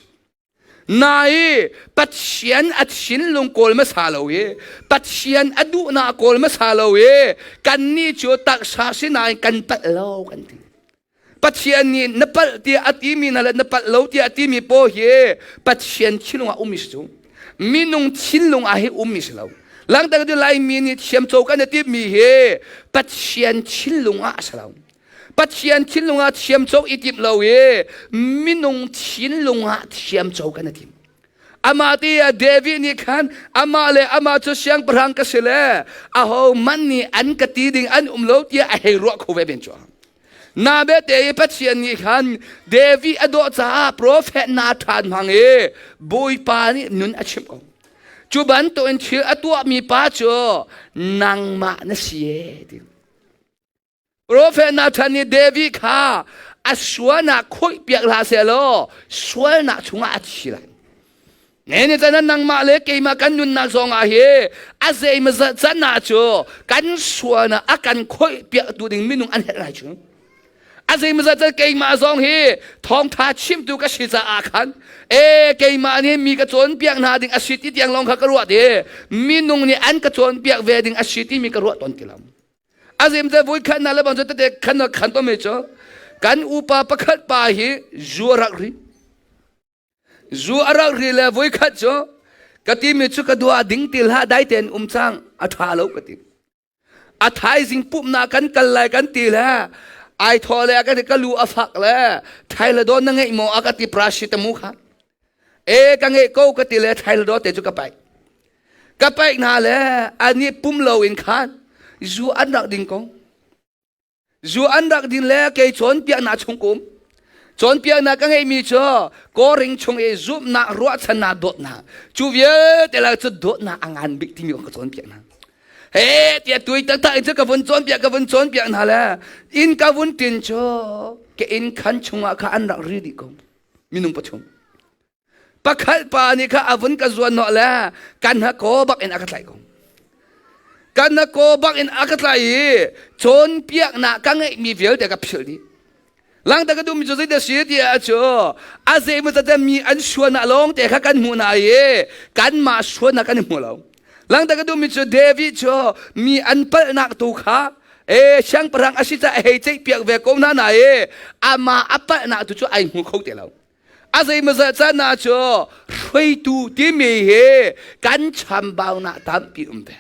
Na i Pathian a thinlung kawl hmasa lo i Pathian a duhnak kawl hmasa lo i kannih cu taksa sinain kan palh lo kan ti. Pathian nih na palh tiah a timi na le na palh lo tiah a timi paw hi Pathian thinlung ah ummi si cu. Minung thinlung ah hi ummi si lo. Langter cu Laimi nih thiamco kan i timmi hi Pathian thinlung ah a si lo. Pathian thinlung ah thiamco i timh lo i minung thinlung ah thiamco kan i tim. Amah ti ah David nih khan amah le amah cu siangpahrang ka si le aho man nih an ka ti ding an um lo tiah a hei ruah kho ve ben cu. Na bete i Pathian nih khan David a dawh caah profet Nathan hmang i Bawipa nih nun a chimh ko. Cu bantukin thil a tuahmi pa cu nangmah na si e ti. Profet Nathan nih David kha a sualnak khawih piak hlah seh law sualnak chungah a thi lai. Ne ni can nangmah le keimah kan nunnak zong ah hi a zeimazat can ah cu kan sualnak a kan khoih piak tu ding minung an herh lai cu. A zeimazat can keimah zong hi thawngtha chimtu ka si caah khan e keimah nih mi ka cawnpiak hna ding a si ti tiang lawng kha ka ruah ti minung nih an ka cawnpiak ve ding a si timi ka ruah tawn ti lo. A zeimazat voi khat na le bang cu tete khan khan to me cu kan upa pakhat pa hi zu a rak ri. Zu a rak ri le voikhat cu ka timi cu ka dua ding ti hlah dai tein um cang a ṭha lo ka ti. A thaizing pumhnak kan kal lai kan ti le ai thaw le ka ti ka lu a fak le thailadon na ngeih maw a ka ti prashitamu kha. E ka ngeih ko ka ti le thailadon te cu ka paih. Ka paih hna le an i pum loin khan zu an rak ding ko. Zu an rak din le kei cawnpiaknak chung kum. Cawnpiaknak ka ngeihmi cu Koring chung i zumhnak, ruahchannak, dawtnak. Cu vialte la cu dawtnak a ngan bik timi ka cawnpiak hna. He tiah tui taktak in cu ka vun cawnpiak ka vun cawnpiak hna le inn ka vun tin cu ka inn khan chungah kha an rak ri dih ko. Minung pathum. Pakhat pa nih kha a vun ka zuan hnawh le kan hakaw bak in a ka tlaih ko. Kan hakaw bak in a ka tlaih i cawnpiaknak ka ngeihmi vialte ka philh dih. Langta ka duhmi cu zeidah si ti ah cu a zeimaw zat mi an suan ah lawng te kha kan hmuh hna i kanmah suan ah kan i hmu lo. Langta ka duhmi cu David cu mi an palhnak tu kha e siangpahrang a si caah a hei ceihpiak ve ko hna na i amah a palhnak tu cu ai hmu kho ti lo. A zeimawzat caan ah cu hruaitu timi hi kan chambaunak tampi um ve.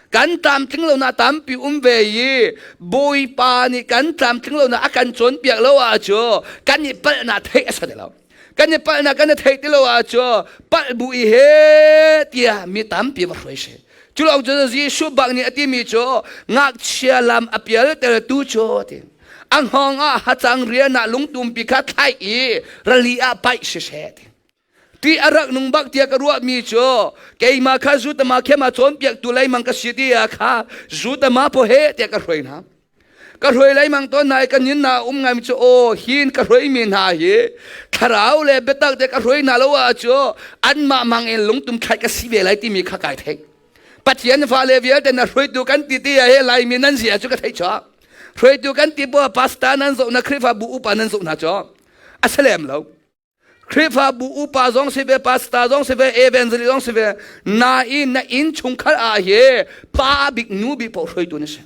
Kan tlamtling lonak tampi um ve i Bawipa nih kan tlamtling lonak a kan cawnpiak lo ah cu kan i palhnak theih a si lo. Kan i palhnak kan i theih ti lo ah cu palh bu i he tiah mi tampi va hruai si. Cu lawng cu Jesuh bak nih a timi cu ngakchia lam a pialtertu cu ti. A hngawng ah hacang rian ah lungtumpi kha thlaih i rali ah paih siseh ti. Ti a rak nung bak tiah ka ruahmi cu keimah kha zutama khema cawnpiaktu leimang ka si ti ah kha zutama po he tiah ka hruai hna. Ka hruai leimang tawn hna i ka nin na um ngaimi cu aw hin ka hruaimi hna hi thlarau le biatak te ka hruai hna lo ah cu anmah mang in lungtum thlaih ka si ve lai timi kha kai theih. Pathian fale vialte na hruaitu kan ti ti he Laimi nan zia cu ka theih chuak. Hruaitu kan ti bu pastor nan zoh na Khrihfabu upa nan zoh hna cu a si lem lo. Khrihfabu upa zong si ve, pastor zong si ve, evangelist zong si ve, na i na inn chungkhar ah hi pa bik nu bik paoh hruaitu na si.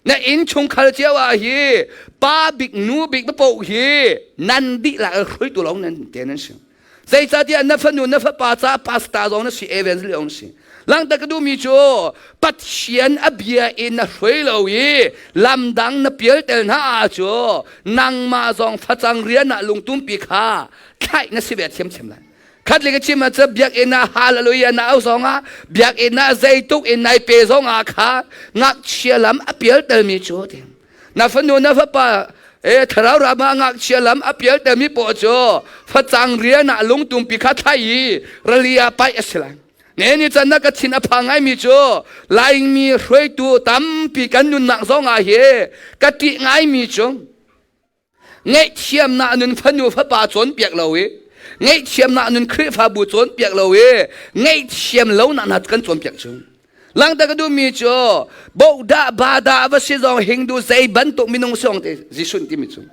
Na inn chungkhar cio ah hi pa bik nu bik paoh hi nan dihlak hruaitu lawng nan te nan si. Zeicahtiah na fanu na fapa ca pastor zong na si evangelist zong na si. Langhter ka duhmi cu Pathian a bia in na hruai lo i lamdang na pialtel hna ah cu nangmah zong facang rian ah lungtumpi kha thlaih na si ve thiamthiam lai. Khat le ka chim ah cu biakinn ah hallelujah na au zong ah biakinn ah zeituk in nai pe zong ah kha ngakchia lam a pialtelmi cu ti. Na fanu na fapa e thlarau ram ah ngakchia lam a pial temi paoh cu facang rian ah lungtumpi kha thlai i rali ah paih a si lai. Ne ni can na ka thin a phang ngaimi cu Laimi hruaitu tampi kan nunnak zong ah hi ka ṭih ngaimi cu ngaihthiamnak nun fanu fapa cawnpiak lo i ngaihthiamnak nun Khrihfabu cawnpiak lo i ngaihthiam lo nak hna kan cawnpiak cu Langta ka duhmi cu bohdah bada va si zong hingdu zei bantuk minung song te Jesuh timi cu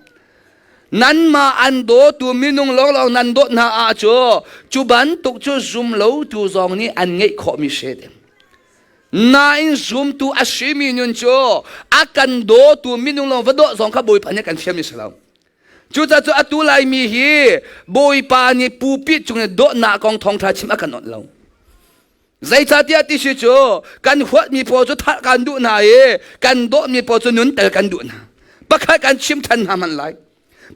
nanmah an dawtu minung lawnglawng nan dawt hna ah cu cu bantuk cu zum lotu zong nih an ngeih khawhmi si te nain zumtu a simi nun cu a kan dawtu minung lawng va dawh zong kha Bawipa nih kan thiam mi si lo Cucaah cu atu Laimi hi Bawipa nih pulpit cung in dawtnak kong thawngṭha chim a kan awnh lo. Zeicahtiah ti si cu kan huatmi pawl cu thah kan duh hna i kan dawtmi pawl cu nun tel kan duh hna. Pakhat kan chim ṭhan hna hmanh lai.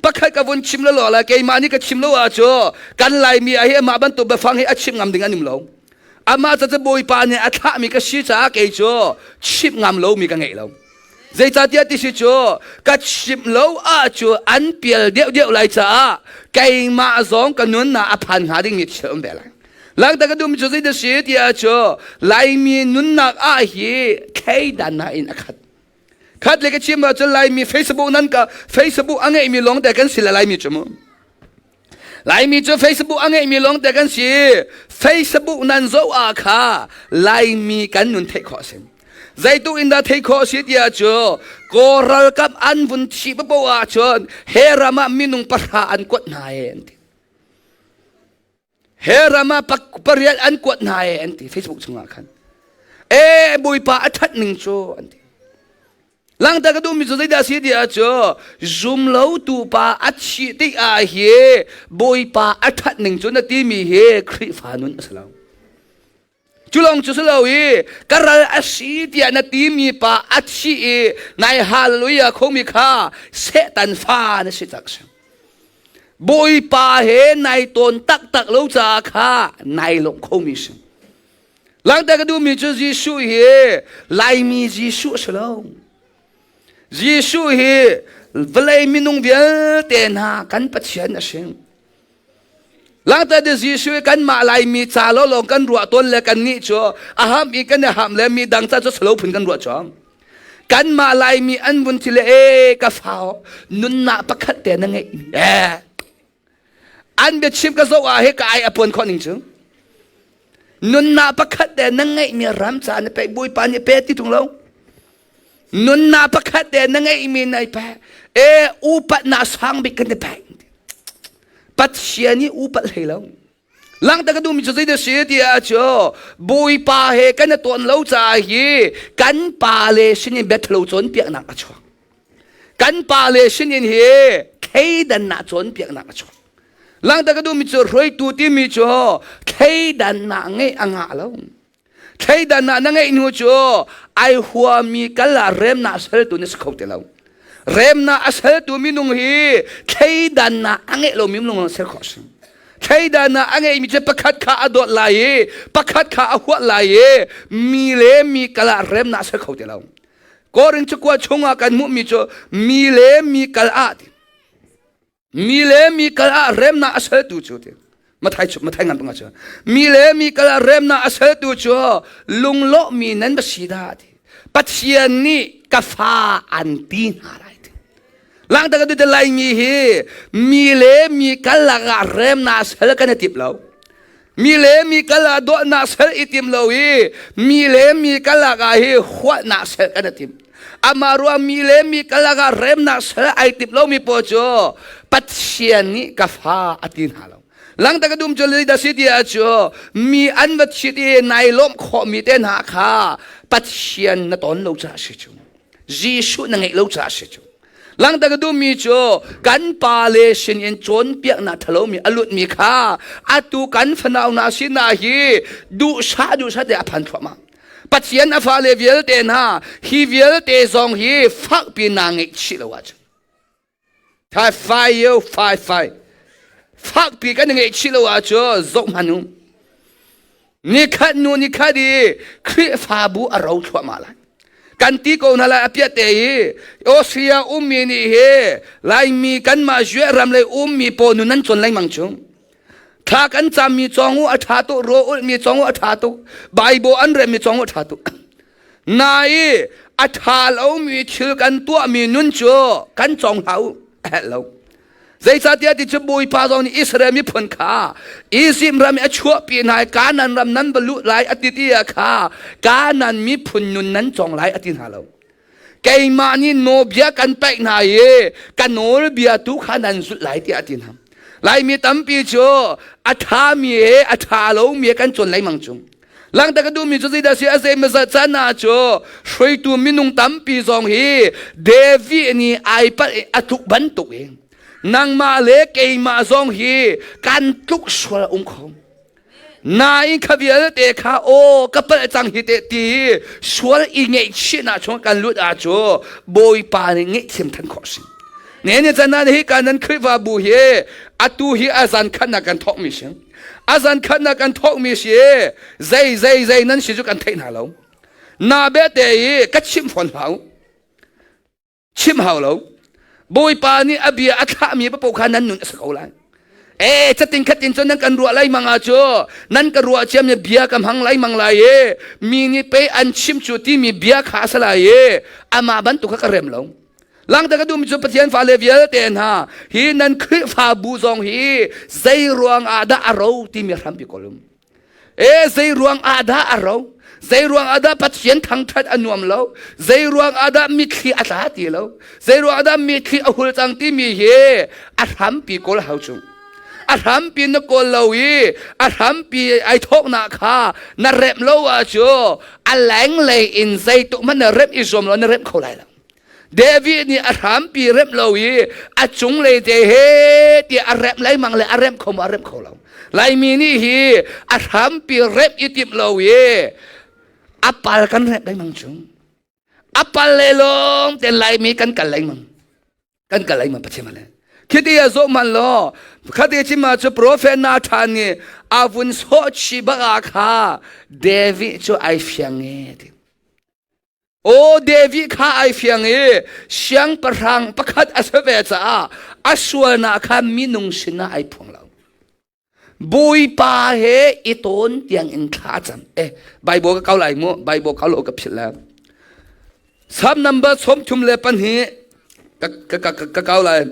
Pakhat ka vun chim lo lai keimah nih ka chim lo ah cu kan Laimi ah hi amah bantuk biafang hi a chim ngam ding an um lo. Amah ca cu Bawipa nih a thlahmi ka si caah kei cu chimh ngam lomi ka ngeih lo. Zeicahtiah ti si cu ka chimh lo ah cu an pial deuhdeuh lai caah keimah zong ka nunnak a phan hnga dingmi thil um ve lai. Langta ka duhmi cu zeidah si tiah cu Laimi nunnak ah hi thleidannak in a khat. Khat le ka chim ahcun Laimi Facebook nan ka Facebook a ngeihmi lawng te kan si le Laimi cu mu. Laimi cu Facebook a ngeihmi lawng te kan si. Facebook nan zoh ah kha Laimi kan nun theih khawh a si. Zeituk in dah theih khawh a si tiah cu Kawl ralkap an vun thih paoh ahcun he ram ah minung pahra an kuat hna e an ti. He ram ah pariat an kuat hna e an ti Facebook chungah khan. E Bawipa a that ning cu an ti. Langter ka duhmi cu zeidah a si ti ahcun zumlotu pa a thih tikah hi Bawipa a ṭhat ning cu na timi hi Khrihfa nun a si lo. Cu lawng cu si lo i ka ral a si tiah na timi pa a thih i nai hallelujah khomi kha Satan fa na si tak si. Bawipa he nai tawn taktak lo caah kha nai lawmh khomi si. Langhter ka duhmi cu Jesuh hi Laimi Jesuh a si lo. Jesuh hi vawlei minung vialte hna kan Pathian a si. Langhter de Jesuh hi kanmah Laimi ca lawlawng kan ruah tawn le kan nih cu a ham i kan i ham le mi dang ca cu salo phun kan ruah cang. Kanmah Laimi an vun thi le e ka fa nunnak pakhat te na ngeih eh An biachim ka zoh ah he ka ai a puan khawh ning cu. Nunnak pakhat te na ngeihmi ram ca na pe Bawipa nih pe ti tung lo. Nunnak pakhat te na ngeihmi nai pe. E upatnak sang bik kan ti pe. Pathian nih upat hlei lo. Langta ka duhmi cu zeidah si ti ah cu Bawipa he kan i tawn lo caah hi kan pa le sinin biathalo cawnpiaknak a chuak. Kan pa le sinin hi thleidannak cawnpiaknak a chuak. Langta ka duhmi cu hruaitu timi cu thleidannak ngeih a ngah lo. Thleidannak na ngeih hnu cu ai huami kal ah remnak seltu na si kho ti lo. Remnak a seltu minung hi thleidannak a ngeih lomi minung lawng sel khawh a si. Thleidannak a ngeihmi cu pakhat kha a dawt lai i pakhat kha a huat lai i mi le mi kal ah remnak a sel kho ti lo. Korin cakua chungah kan hmuhmi cu mi le mi kal ah ti. Mi le mi kal ah remnak a seltu cu ti. Mathai chu Mathai ngan panga cu. Mi le mi kal ah remnak a seltu cu lunglawh mi nan va si dah ti. Pathian nih ka fa an ti hna lai ti. Langta ka tu Laimi hi mi le mi kal lakah remnak sel kan i tip lo. Mi le mi kal ah dawtnak sel i tim lo i mi le mi kal ah hi huatnak sel kan i tim. Amah ruang mi le mi kal ah remnak sel ai tim lomi pawl cu Pathian nih ka fa a ti hna lo. Langta ka dum cu da si ti ah cu mi an va chit i nai lawmh khawhmi te hna kha Pathian na ton lo caah si cu. Jesuh na ngeih lo caah si cu. Langta ka duhmi cu kan pa le sin in cawnpiaknak thalomi a lutmi kha atu kan fanau hna sinah hi duhsah duhsah te a phan thluahmah. Pathian a fale vialte hna hi vialte zong hi fakpi naa ngeihchih lo ahcun thai fai yo fai fai fakpi kan ngeihchih lo ahcun zoh hmanh u Nikhat hnu nikhat i Khrihfabu a ro thluahmah lai. Kan ti ko hna lai a piahte i Austria ummi nih hi Laimi kanmah Jueh ram lei ummi pawl nu nan cawn lengmang cu. Thla kan cammi cawng u a ṭha tuk, raw ulhmi cawng u a ṭha tuk, Bible an relmi cawng u a ṭha tuk. Na i a ṭha lomi thil kan tuahmi nun cu kan cawng hlah u, a herh lo. Zeicahtiah ti cu Bawipa zong nih Israel miphun kha Izipt ram i a chuahpi hna i Kanaan ram nan va luh lai a ti ti ah kha Kanaan miphun nun nan cawng lai a ti hna lo. Keimah nih nawlbia kan paih hna i ka nawlbia tu kha nan zulh lai tiah a ti hna. Laimi tampi cu a ṭhami he a ṭha lomi he kan cawn lengmang cu. Langta ka duhmi cu zeidah si a zeimazat caan ah cu hruaitu minung tampi zong hi David nih ai palh i a tluk bantuk in nangmah le keimah zong hi kan tluk sual um kho. Nain kha vialte kha aw ka palh cang hi te ti sual i ngaihchihnak chung kan lut ah cu Bawipa nih ngaihthiam than khawh si. Ne ni chan hi kan nan Khrihfabu hi atu hi a zan khat na kan thawk mi si. A zan khat na kan thawkmi si zei zei zei nan si cu kan theih hna lo. Na bete i ka chim fawn hlah u. Chim hau lo. Bawipa nih a bia a thlahmi paoh kha nan nun a si ko lai. E catin khatin cu nan kan ruah lai mang ah cu nan ka ruah ciam ni bia ka hmang lai mang lai i mi nih pei an chim cu timi bia kha a si lai i amah bantuk kha ka rem lo. Langter ka duhmi cu Pathian fale vialte hna hi nan Khrihfabu zong hi zei ruang ah dah a ro timi hrampi kawl um. E zei ruang ah dah a ro? Zei ruang ah dah Pathian thangthat a nuam lo? Zei ruang ah dah mitthli a tla ti lo? Zei ruang ah dah mitthli a hul cang timi hi a hrampi kawl hau chung. A hrampi na kawl lo i a hrampi ai thawknak kha na remh lo ah cu a lenglei in zeituk hmanh na remh i zuam lo na remh kho lai lo. David nih a hrampi remh lo i a cunglei te he tiah a remh lengmang le a remh kho maw a remh kho lo. Laimi nih hi a hrampi remh i timh lo i a pal kan remh lengmang chung. A pal le lawng te Laimi kan kal lengmang. Kan kal lengmang Pathian le. Khiti a zoh man law khati chim ah cu prophet Nathan nih a vun sawh chi bak ah kha David cu ai fiang e ti. Aw David kha ai fiang i siangpahrang pakhat a si ve caah a sualnak kha minung sinah ai phuang lo. Bawipa he i tawn tiang in thla cam. Eh, Bible ka kau lai mu, Bible kau lo ka philh la. Psalm number 32 ka ka ka ka kau lai.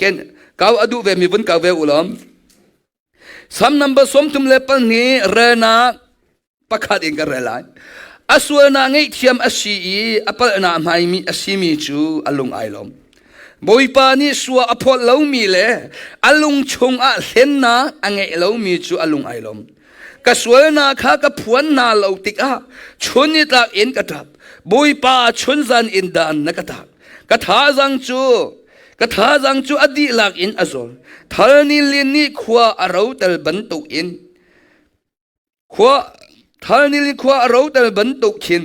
Ken kau adu ve mi vun kau ve ulom. Psalm number 32 relnak pakhat in ka rel lai. A sualnak ngaihthiam a si i a palhnak hmaimi a simi cu a lung ai lawm. Bawipa nih sua a phawt lomi le a lung chungah hlennak a ngeih lomi cu a lung ai lawm. Ka sualnak kha ka phuan hna lo tikah chun nitlak in ka ṭap. Bawipa chunzan in dan na ka tak. Ka thazang cu ka thazang cu a dihlak in a zor. Thal ni lin nih khua a rotel bantuk in Khua thal nil khua a rotel bantuk khin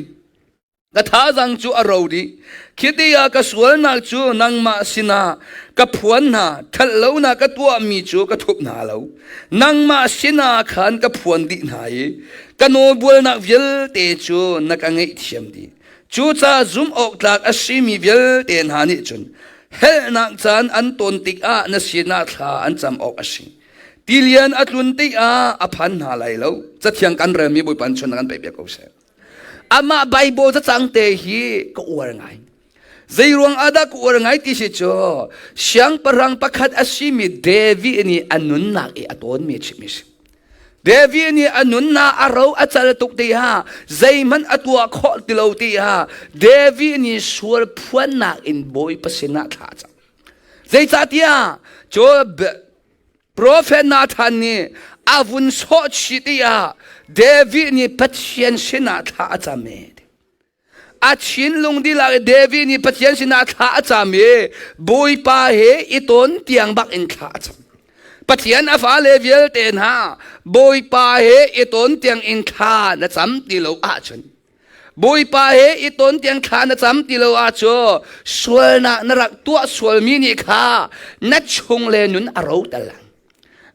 ka thazang cu a ro dih. Khiti ah ka sualnak cu nangmah sinah ka phuan hna, ṭhat lonak ka tuahmi cu ka thup hna lo. Nangmah sinah khan ka phuan dih hna i ka nawlbualnak vialte cu na ka ngaihthiam dih. Cucaah zumh awk tlak a simi vialte hna nih cun helnak caan an ton tikah na sinah thla an cam awk a si. Tilian a tlun tikah a phan hna lai lo. Cathiang kan relmi Bawipa chun kan pe piak ko seh. Amah Bible cacang te hi ka uar ngai. Zei ruang ah dah ka uar ngai ti si cu siangpahrang pakhat a simi David nih a nunnak i a tawnmi chimmi si. David nih a nunnak a ro a cal tuk ti ha zeihmanh a tuah khawh ti lo ti ha David nih sual phuannak in Bawipa sinah thla a cam. Zeicahtiah cu Profet Nathan nih a vun sawh chih tiah David nih Pathian sinah thla a cam i a thinlung dihlak i David nih Pathian sinah thla a cam i Bawipa he i ton tiang bak in thla a cam. Pathian a fale vialte hna Bawipa he i ton tiang in thla na cam ti lo ahcun Bawipa he i ton tiang thla na cam ti lo ahcun sualnak na rak tuah sualmi nih kha na chung le nun a ro tal lang.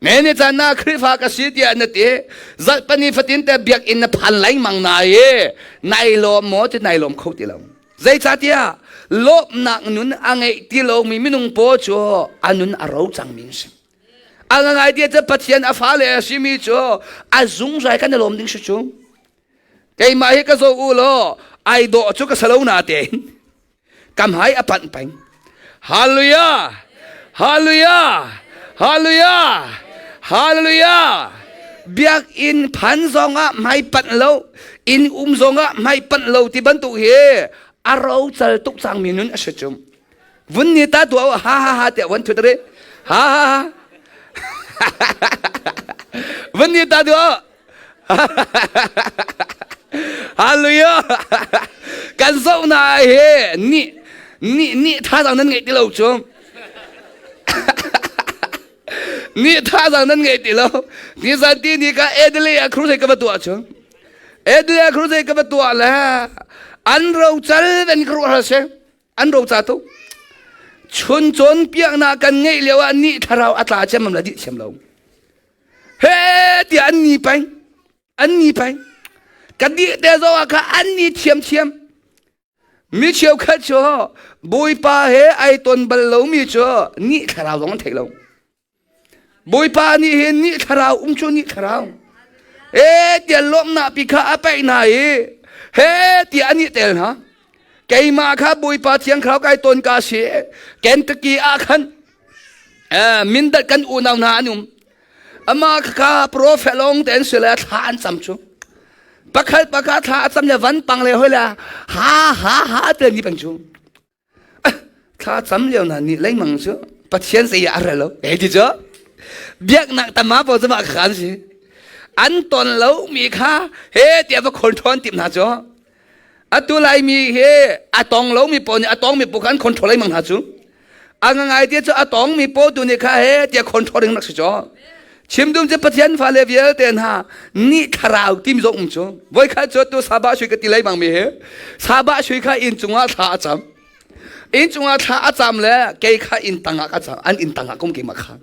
Me ni caan na Khrihfa ka si tiah na ti zarhpani fatin te biakinn na phan lengmang na i nai lawm maw ti nai lawm kho ti lo. Zeicahtiah lawmhnak nun a ngeih ti lomi minung paw cu a nun a ro cangmi an si. A ngai ti cu Pathian a fale a simi cu a zungzal kan i lawm ding si cu. Keimah hi ka zoh u law ai dawh cu ka salo na tein ka hmai a panh peng. Hallelujah! Hallelujah! Hallelujah! Hallelujah! Biakinn phan zongah hmai panh lo, inn um zongah hmai panh lo ti bantuk hi a rocal tuk cangmi nun a si cu. Vun ni ta tuah ha ha ha tiah van thut re. Ha ha ha. Vun ni ta tuah Hallelujah! Kan zoh na he ni ni ni thazaang nan ngeih ti lo cu. Ni thazaang nan ngeih ti lo. Ni zan ti ni ka Adelaide ah crusade ka va tuah cu. Adelaide ah crusade ka va tuah le an rocal ven ka ruah se. An roca tu. Chun cawnpiaknak kan ngeih lio ah ni thlarau a tla cem la dih thiam lo. He tiah an ni peng an ni peng ka dih te zong ah kha an ni thiamthiam mi cheukhat cu bawipa he ai ton bal lomi cu ni thlarau zong an thei lo bawipa nih hin ni thlarau um cu ni thlarau e tiah lawmhnak pi kha a paih hna i he tiah an i tel hna keimah kha bawipa thiang thlarau kai ton ka si Kentucky ah khan Mindat kan unau hna an um. Amah kha prophet lawng te an si le thla an cam cu. Pakhat pakhat thla a cam le van pang le hoi le ha ha ha te ni peng cu. Thla cam lio na ni lengmang cu Pathian zei a rel lo. Eh ti cu. Biaknak tama po cu mah kha an si. An ton lo mi kha he tiah va control tim hna cu. Atu Laimi hi a tong lomi pawl nih a tongmi pawl kha an control lengmang hna cu. A ngai ti cu a tongmi pawl tu nih kha he tiah control ding rak si cu. Chim dum cu Pathian fale vialte hna nih thlarau timi zong um cu. Voikhat cu tu Sabah sui ka ti lengmang mi hi Sabah sui kha inn cungah thla a cam. Inn cungah thla a cam le kei kha inn tangah ka cam an inn tangah kum keimah kha.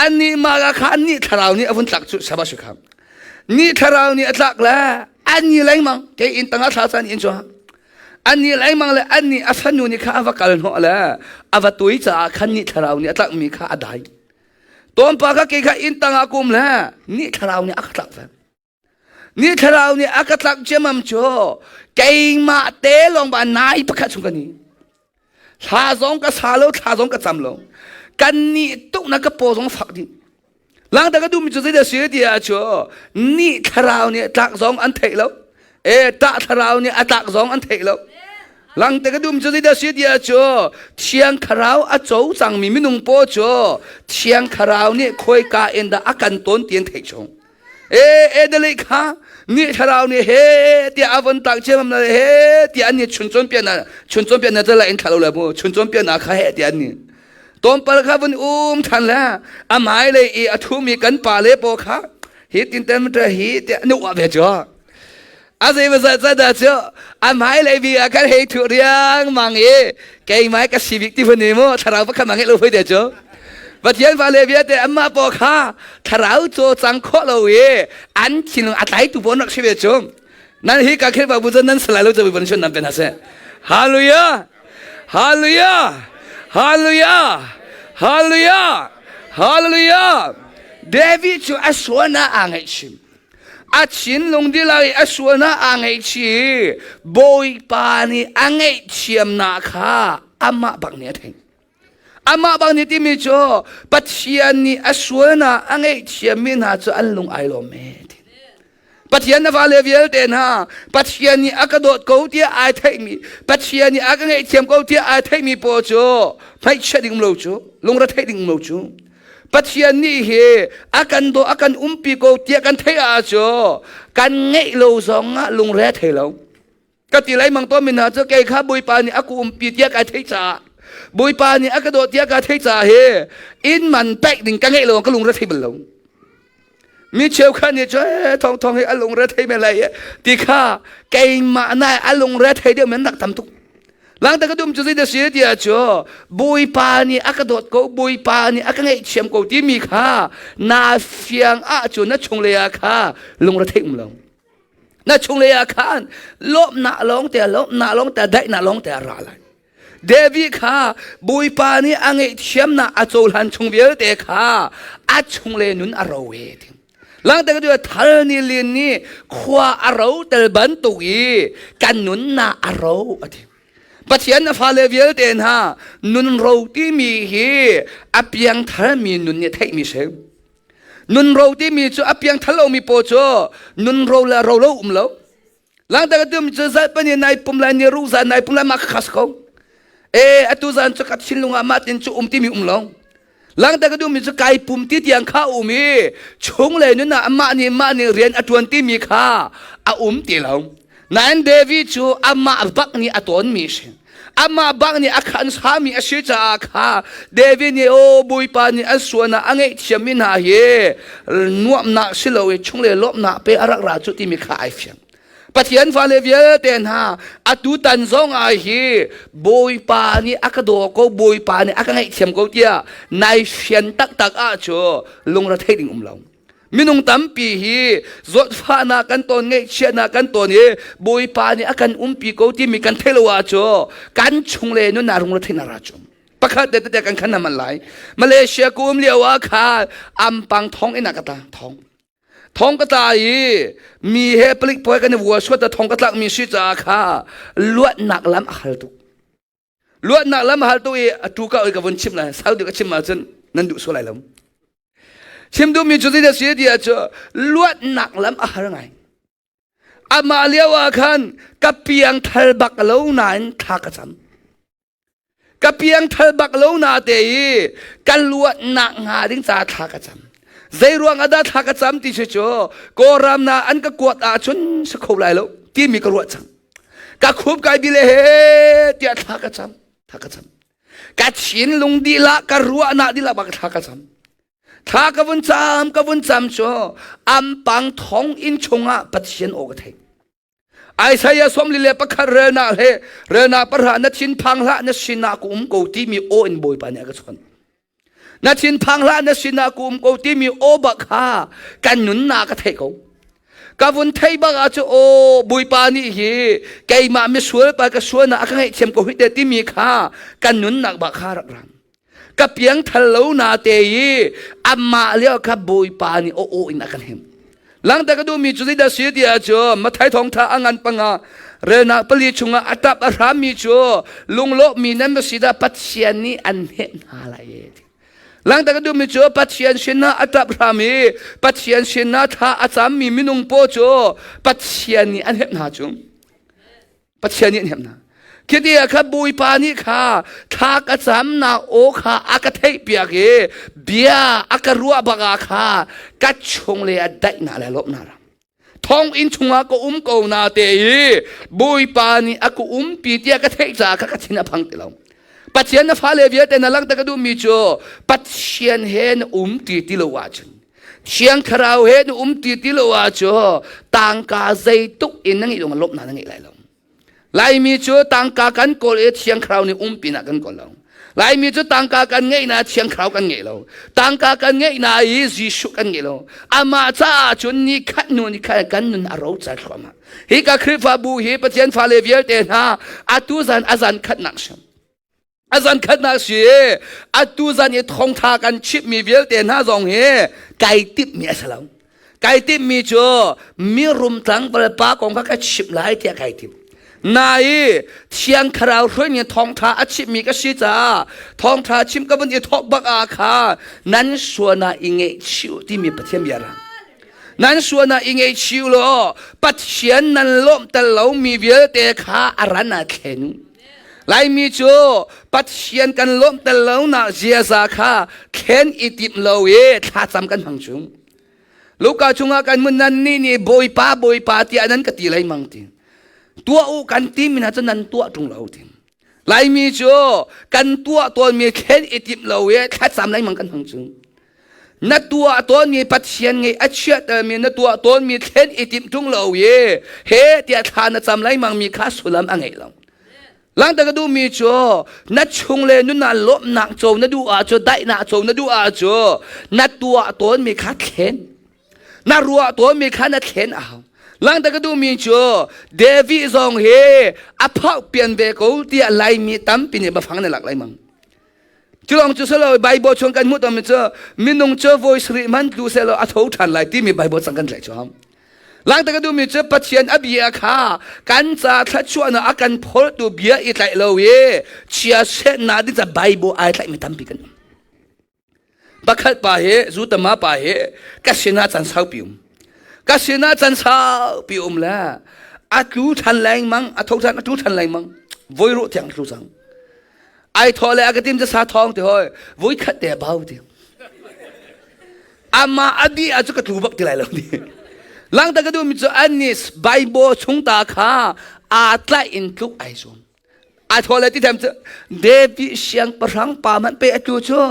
Annih mah kha annih thlarau nih a vun tlak cu saba si kha. Ni thlarau nih a tlak le anni lengmang kei inn tangah thla caan inn cungah anni lengmang le anni a fanu nih kha a va kal hnawh le a va tui caah khan ni thlarau nih a tlakmi kha a dai. Tawnpa kha kei kha inn tangah kum le ni thlarau nih a ka tlak ve. Ni thlarau nih a ka tlak ciamam cu keimah te lawng ba nai pakhat chung ka ni. Thla zong ka sa lo, thla zong ka cam lo. Kan nih tuk na ka paw zong fak dih. Langta ka duhmi cu zeidah si ti ah cu ni thlarau nih tlak zong an theih lo. E tah thlarau nih a tlak zong an theih lo. Langte ka duhmi cu zeidah si ti ah cu Thiang Thlarau a co cangmi minung paw cu Thiang Thlarau nih khawika in dah a kan tawn ti an theih chung. E e kha ni thlarau nih he tiah a von tak ciamam na he tiah an ni chun cawn pian na chun cawn pian na zala in thalo le mu chun cawn pian na kha he tiah an ni Tlawmpal kha vun um ṭhan le a hmailei i a ṭhumi kan pa le paw kha hi tin ten hi tiah an uah ve cu. A zei va zat dah cu a hmailei bi ah khan hei thuh riangmang i keimah ka si bik ti hun ni mu thlarau pakhat ma ngeih lo hoi te cu. Pathian fale vialte anmah paw kha thlarau caw cang khawh lo i an thinlung a tlaitu pawl rak si ve cu. Nan hi ka Khrihfabu cu nan salai lo cu van shun nan pe hna seh. Hallelujah! Hallelujah! Hallelujah! Hallelujah! Hallelujah! David cu a sualnak aa ngaihchim. A thinlung dihlak i a sualnak aa ngaihchih. Bawipa nih a ngaihthiamnak kha amah bak nih a theih. Amah bang nih timi cu Pathian nih a sualnak a ngaihthiammi hna cu an lung ai lawm e. Pathian na fale vialte hna Pathian nih a ka dawt ko tiah ai theihmi Pathian nih a ka ngaihthiam ko tiah ai theihmi pawl cu hmaichia ding um lo cu lungre theih ding um lo cu Pathian nih hi a kan daw a kan umpi ko tiah kan theih ah cu kan ngeih lo zong ah lungre thei lo ka ti lai mang tawn mi hna cu kei kha Bawipa nih a ka umpi tiah kai theih caah Bawipa nih a ka dawt tiah ka theih caah hi inn man pek ding ka ngeih lo ka lungre thei bal lo Mi cheukhat nih cu thong thong hi a lungre thei men lai ti kha keimah nai a lungre thei deuh men rak tam tuk. Langta ka dum cu zei da si tiah cu Bawipa nih a ka dawt ko Bawipa nih a ka ngaihthiam ko timi kha na fiang ah cu na chung lei ah kha lungre thei um lo. Na chung lei ah khan lawmhnak lawng te lawmhnak lawng te daihnak lawng te a ra lai. David kha Bawipa nih a ngaihthiamnak a cohlan chung vialte kha a chungle nun a ro e ti. Langter ka thal ni lin nih khua a ro tel bantuk i kan nunnak a ro a ti. Pathian a fale vialte hna nun ro timi hi a piangtharmi nun nih theihmi si. Nun ro timi cu a piangthar lomi paw cu nun ro le ro lo um lo. Langter ka tum cu zalpani nai pum lai ni ru zan nai pum lai ma khas ko. E atu zan cu ka thinlung ah mah tin cu um timi um lo. Langter ka duhmi cu kai pum ti tiang kha um i chung le nun ah amah nih mah nih rian a tuan timi kha a um ti lo. Nain David cu amah bak nih a tawnmi si. Amah bak nih a khan sami a si caah kha David nih aw Bawipa nih an suan ah a ngaihthiammi hna hi nuamhnak si lo i chungle lawmhnak pe a rak ra cu timi kha ai fiang. Pathian fale vialte hna atu tan zong ah hi Bawipa nih a ka daw ko Bawipa nih a ka ngaihthiam ko tiah nai fian taktak ah cu lungre thei ding um lo. Minung tampi hi zawtfahnak kan ton ngaihchiatnak kan ton i Bawipa nih a kan umpi ko timi kan theih lo ahcun kan chung le nun ah rung theih ra cu. Pakhat te tete kan khan man lai. Malaysia ku um lio ah khan ampang thong ina ka ta thong. Thong ka ta i mi he palik poi kan i vua suat ta thong ka tlak mi si caah kha luatnak lam a hal tuk. Luatnak lam a hal tuk i atu ka oi ka vun chim lai. Sau deuh ka chim ahcun nan duh sual lai lo. Chim duhmi cu zeidah si ti ah cu luatnak lam a har ngai. Amah lio ah khan ka piang thal bak lo nain thla ka cam. Ka piang thal bak lo na te i ka luatnak hnga ding ca thla ka cam. Zei ruang ah dah thla ka cam ti si cu Kawlram na an ka kuat ahcun si kho lai lo timi ka ruah cang. Ka khup kai bile he tiah thla ka cam. Thla ka cam. Ka thinlung dihlak ka ruahnak dihlak bak thla ka cam. Thla ka vun cam ka vun cam cu ampang thong inn chungah Pathian aw ka theih. Isaiah 41 relnak le relnak pahra na thinphang hlah na sinah ka um ko timi aw in Bawipa nih a ka chawnh. Na thinphang hlah na sinah ka um ko timi aw bak kha kan nunnak ka theih ko. Ka vun thei bak ah cu aw Bawipa nih hi keimah misual pa ka sualnak a ka ngaihthiam ko hi te timi kha kan nunnak bak kha rak ram. Ka piangthal lo na te i amah lio kha Bawipa nih aw aw in a kan him. Langta ka duhmi cu zeidah si ti ahcun Mathai thawngtha a ngan panga relnak pali chungah a tap a hrammi cu lunglawmmi nan va si dah Pathian nih an heh hna lai. Langta ka duhmi cu Pathian sinah a tap hram i Pathian sinah thla a cammi minung paw cu Pathian nih an heh hna cu. Pathian nih an hnemh hna. Khi ah kha Bawipa nih kha thla ka camnak aw kha a ka theihpiak i bia a ka ruah bak ah kha ka chung le a daihnak le lawmhnak ram. Thonginn chungah ka um ko na te i Bawipa nih a ka umpi tiah ka theih caah kha ka thin a phang ti lo. Pathian na fale vialte na langhter ka duhmi cu Pathian he na um ti ti lo ahcun Thiang Thlarau he na um ti ti lo ahcun tangka zeituk in na ngeih lawng lawmhnak na ngeih lai lo. Laimi cu tangka kan kawl i Thiang Thlarau nih umpi nak kan kawl lo. Laimi cu tangka kan ngeih na Thiang Thlarau kan ngeih lo. Tangka kan ngeih na i Jesuh kan ngeih lo. Amah caah cun ni khat hnu ni khat kan nun a rocar thluahmah. Hi ka Khrihfabu hi Pathian fale vialte hna atu zan a zan khatnak sim. A zan khatnak si atu zan i thongtha kan chimmi vialte hna zong hi kai timhmi a si lo. Kai timhmi cu mirum tlangval pa kong kha ka chimh lai tiah kai tim. Na i Thiang Thlarau hruaimi thawngtha a chimmi ka si caah thawngtha chim ka vun i thawk bak ah kha nan suan ah i ngaihchih timi Pathian bia rang. Nan suan ah i ngaihchih law Pathian nan lawmhter lomi vialte kha a ran ah thlen u. Laimi cu Pathian kan lawmhter lonak ziaza kha thlen i timh lo i thlacam kan hmang chung. Luka chungah kan mun nan nih nih Bawipa Bawipa tiah nan ka ti lengmang ti. Tuah u kan ti mi hna cu nan tuah ṭung lo ti. Laimi cu kan tuah tawnmi thlen i timh lo i thlacam lengmang kan hmang chung. Na tuah tawnmi Pathian ngeih a chiahtermi na tuah tawnmi thlen i timh ṭung lo i he tiah thla na cam lengmangmi kha sullam a ngei lo. Langter ka duhmi cu na chung le nun ah lawmhnak co na duh ahcun daihnak co na duh ahcun na tuah tawnmi kha thlen. Na ruah tawnmi kha na thlen a hau. Langter ka duhmi cu David zong hi a phauh pian ve ko tiah Laimi tampi nih biafang na lak lengmang. Culong cu selo Bible chung kan hmuh tawnmi cu minung cu voi sarih man tlu selaw a tho ṭhan lai timi Bible cang kan tlaih cu ham. Langter ka duhmi cu Pathian a bia kha kan ca thluachuahnak a kan phawltu bia i tlaih lo i chia setnak ding ca Bible ai tlaihmi tampi kan um. Pakhat pa hi Zutama pa hi ka sinah can saupi um. Ka sinah can saupi um le a tlu ṭhan lengmang a tho ṭhan a tlu ṭhan lengmang voi ruh tiang tlu cang. Ai thaw le a ka tim cu sa thawng ti hoi voi khat te bau ti ama abi a cu ka tlu bak ti lai lo ni langta ka duh mi cu an nih Bible chung ta kha aa tlaih in tluk ai zuam a thaw le ti tham cu David siangpahrang pa man pe atu cu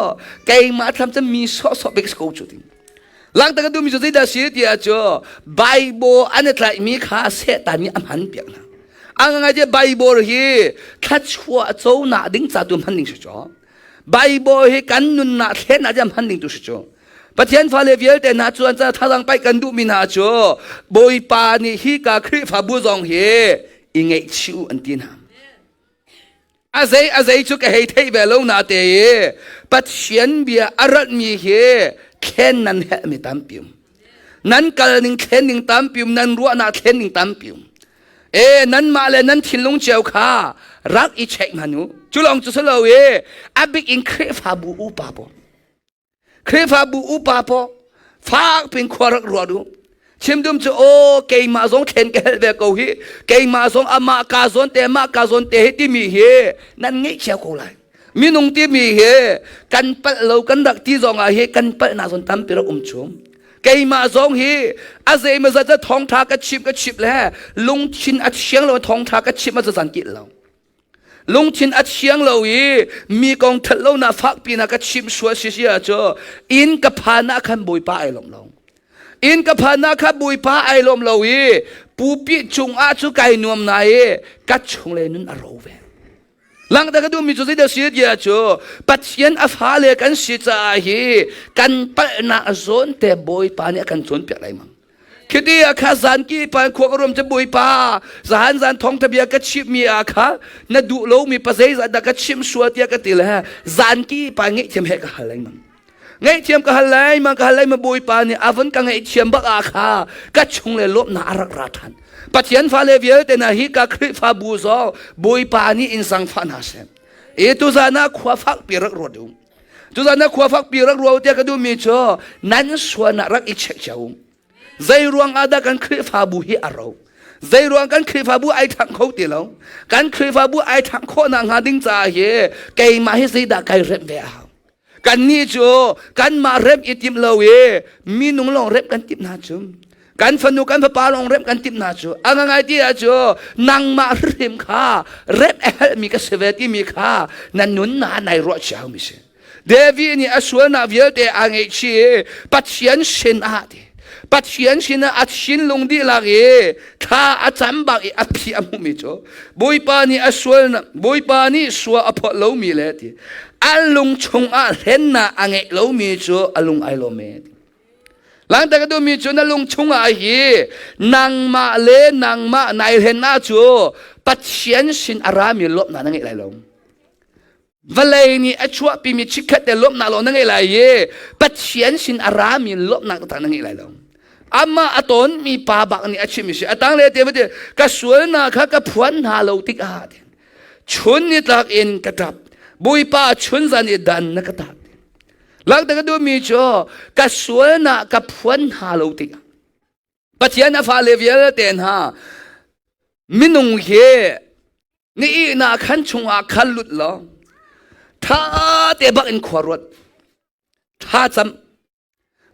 keimah tham cu mi sawhsawh bik ko cu ting langta ka duh mi cu zeidah si ti ah cu Bible an i tlaih mi kha Satan nih a hman piak hna A ngai te Bible hi thluachuah conak ding ca tu hman ding si cu. Bible hi kan nunnak thlennak ding hman ding tu si cu. Pathian fale vialte hna cuan ca thazang paih kan duhmi hna cu Bawipa nih hi ka Khrihfabu zong hi i ngaihchih u an ti hna. A zei a zei cu ka hei theih ve lo na te i Pathian bia a ratmi hi thlen nan herhmi tampi um. Nan kal ning thlen ning tampi um, nan ruahnak thlen ning tampi um. E nanmah le nan thinlung cio kha rak i check hman u. Cu lawng cu si lo i a bik in Khrihfabu upa pawl. Khrihfabu upa pawl fak pin khua rak ruat u. Chim dum cu aw keimah zong thlen ka helh ve ko hi keimah zong amah ka zawn te mah ka zawn te hi timi hi nan ngeih cio ko lai. Minung timi hi kan palh lo kan rak ti zong ah hi kan palhnak zon tampi rak um chung. Keimah zong hi a zeimazat cu thawngṭha ka chimh ka chimh le lungthin a thiang lo thawngṭha ka chimh a zan kil lo. Lungthin a thiang lo i mi kong ṭhat lo na fakpi na ka chimh sual si si ah cu inn ka phan ah khan Bawipa ai lawm lo. Inn ka phan ah khan Bawipa ai lawm lo i Pupi cungah cu kai nuam na i ka chung le nun a ro ve. Langta ka duhmi cu zeidah si tiah cu Pathian a fale kan si caah hi kan palhnak zawn te Bawipa nih a kan cawnpiak lai mang. Khiti ah kha zan ki pa khua ka rum cu Bawipa zahan zan thong bia ka chimmi ah kha na duh lomi pa zeizah dah ka chim sual tiah ka ti le zan ki pa ngaihthiam he ka hal lengmang. Ngaihthiam ka hal lengmang ka hal lengmang Bawipa nih a vun ka ngaihthiam bak ah kha ka chung le lawmhnak a rak ra ṭhan. Pathian fale vialte na hi ka Khrihfabu zong Bawipa nih in sangfah hna seh. E tuzan ah khua fakpi rak ruat u. Tuzan ah khua fakpi rak ruat u tiah ka duhmi cu nan suan ah rak i check cio u. Zei ruang ah dah kan Khrihfabu hi a ro? Zei ruang kan Khrihfabu ai thang kho ti lo? Kan Khrihfabu ai thang khawh nak hnga ding caah hi keimah hi zeidah kai remh ve a hau? Kannih cu kanmah remh i timh lo i minung lawng remh kan timh hna cu. Kan fanu kan fapa lawng remh kan timh hna cu. A ngangai ti ah cu nangmah hrim kha remh a helhmi ka si ve timi kha na nun na nai ruah cia mi si. David nih a sualnak vialte aa ngaihchih i Pathian sin ah ti. Pathian sinah a thinlung dihlak i thla a cam bak i a phi a hmuhmi cu Bawipa nih a sualnak Bawipa nih sua a phawt lomi le ti a lung chungah hlennak a ngeih lomi cu a lung ai lawm e. Langta ka duhmi cu na lung chungah hi nangmah le nangmah nai hlen ah cu Pathian sin a rami lawmhnak na ngeih lai lo. Vawlei nih a chuahpimi chikkhat te lawmhnak lawng na ngei lai i Pathian sin a rami lawmhnak taktak na ngei lai lo. Amah a tawnmi pa bak nih a chimmi si. A tang le te te ka sualnak kha ka phuan hna lo tikah chun ni tlak in ka ṭap. Bawipa chun zan i dan na ka tat. Langta ka duhmi cu ka sualnak ka phuan hna lo tikah Pathian a fale vialte hna minung hi ni ihnak khan chungah khan lut law tha te bak in khua ruat tha cam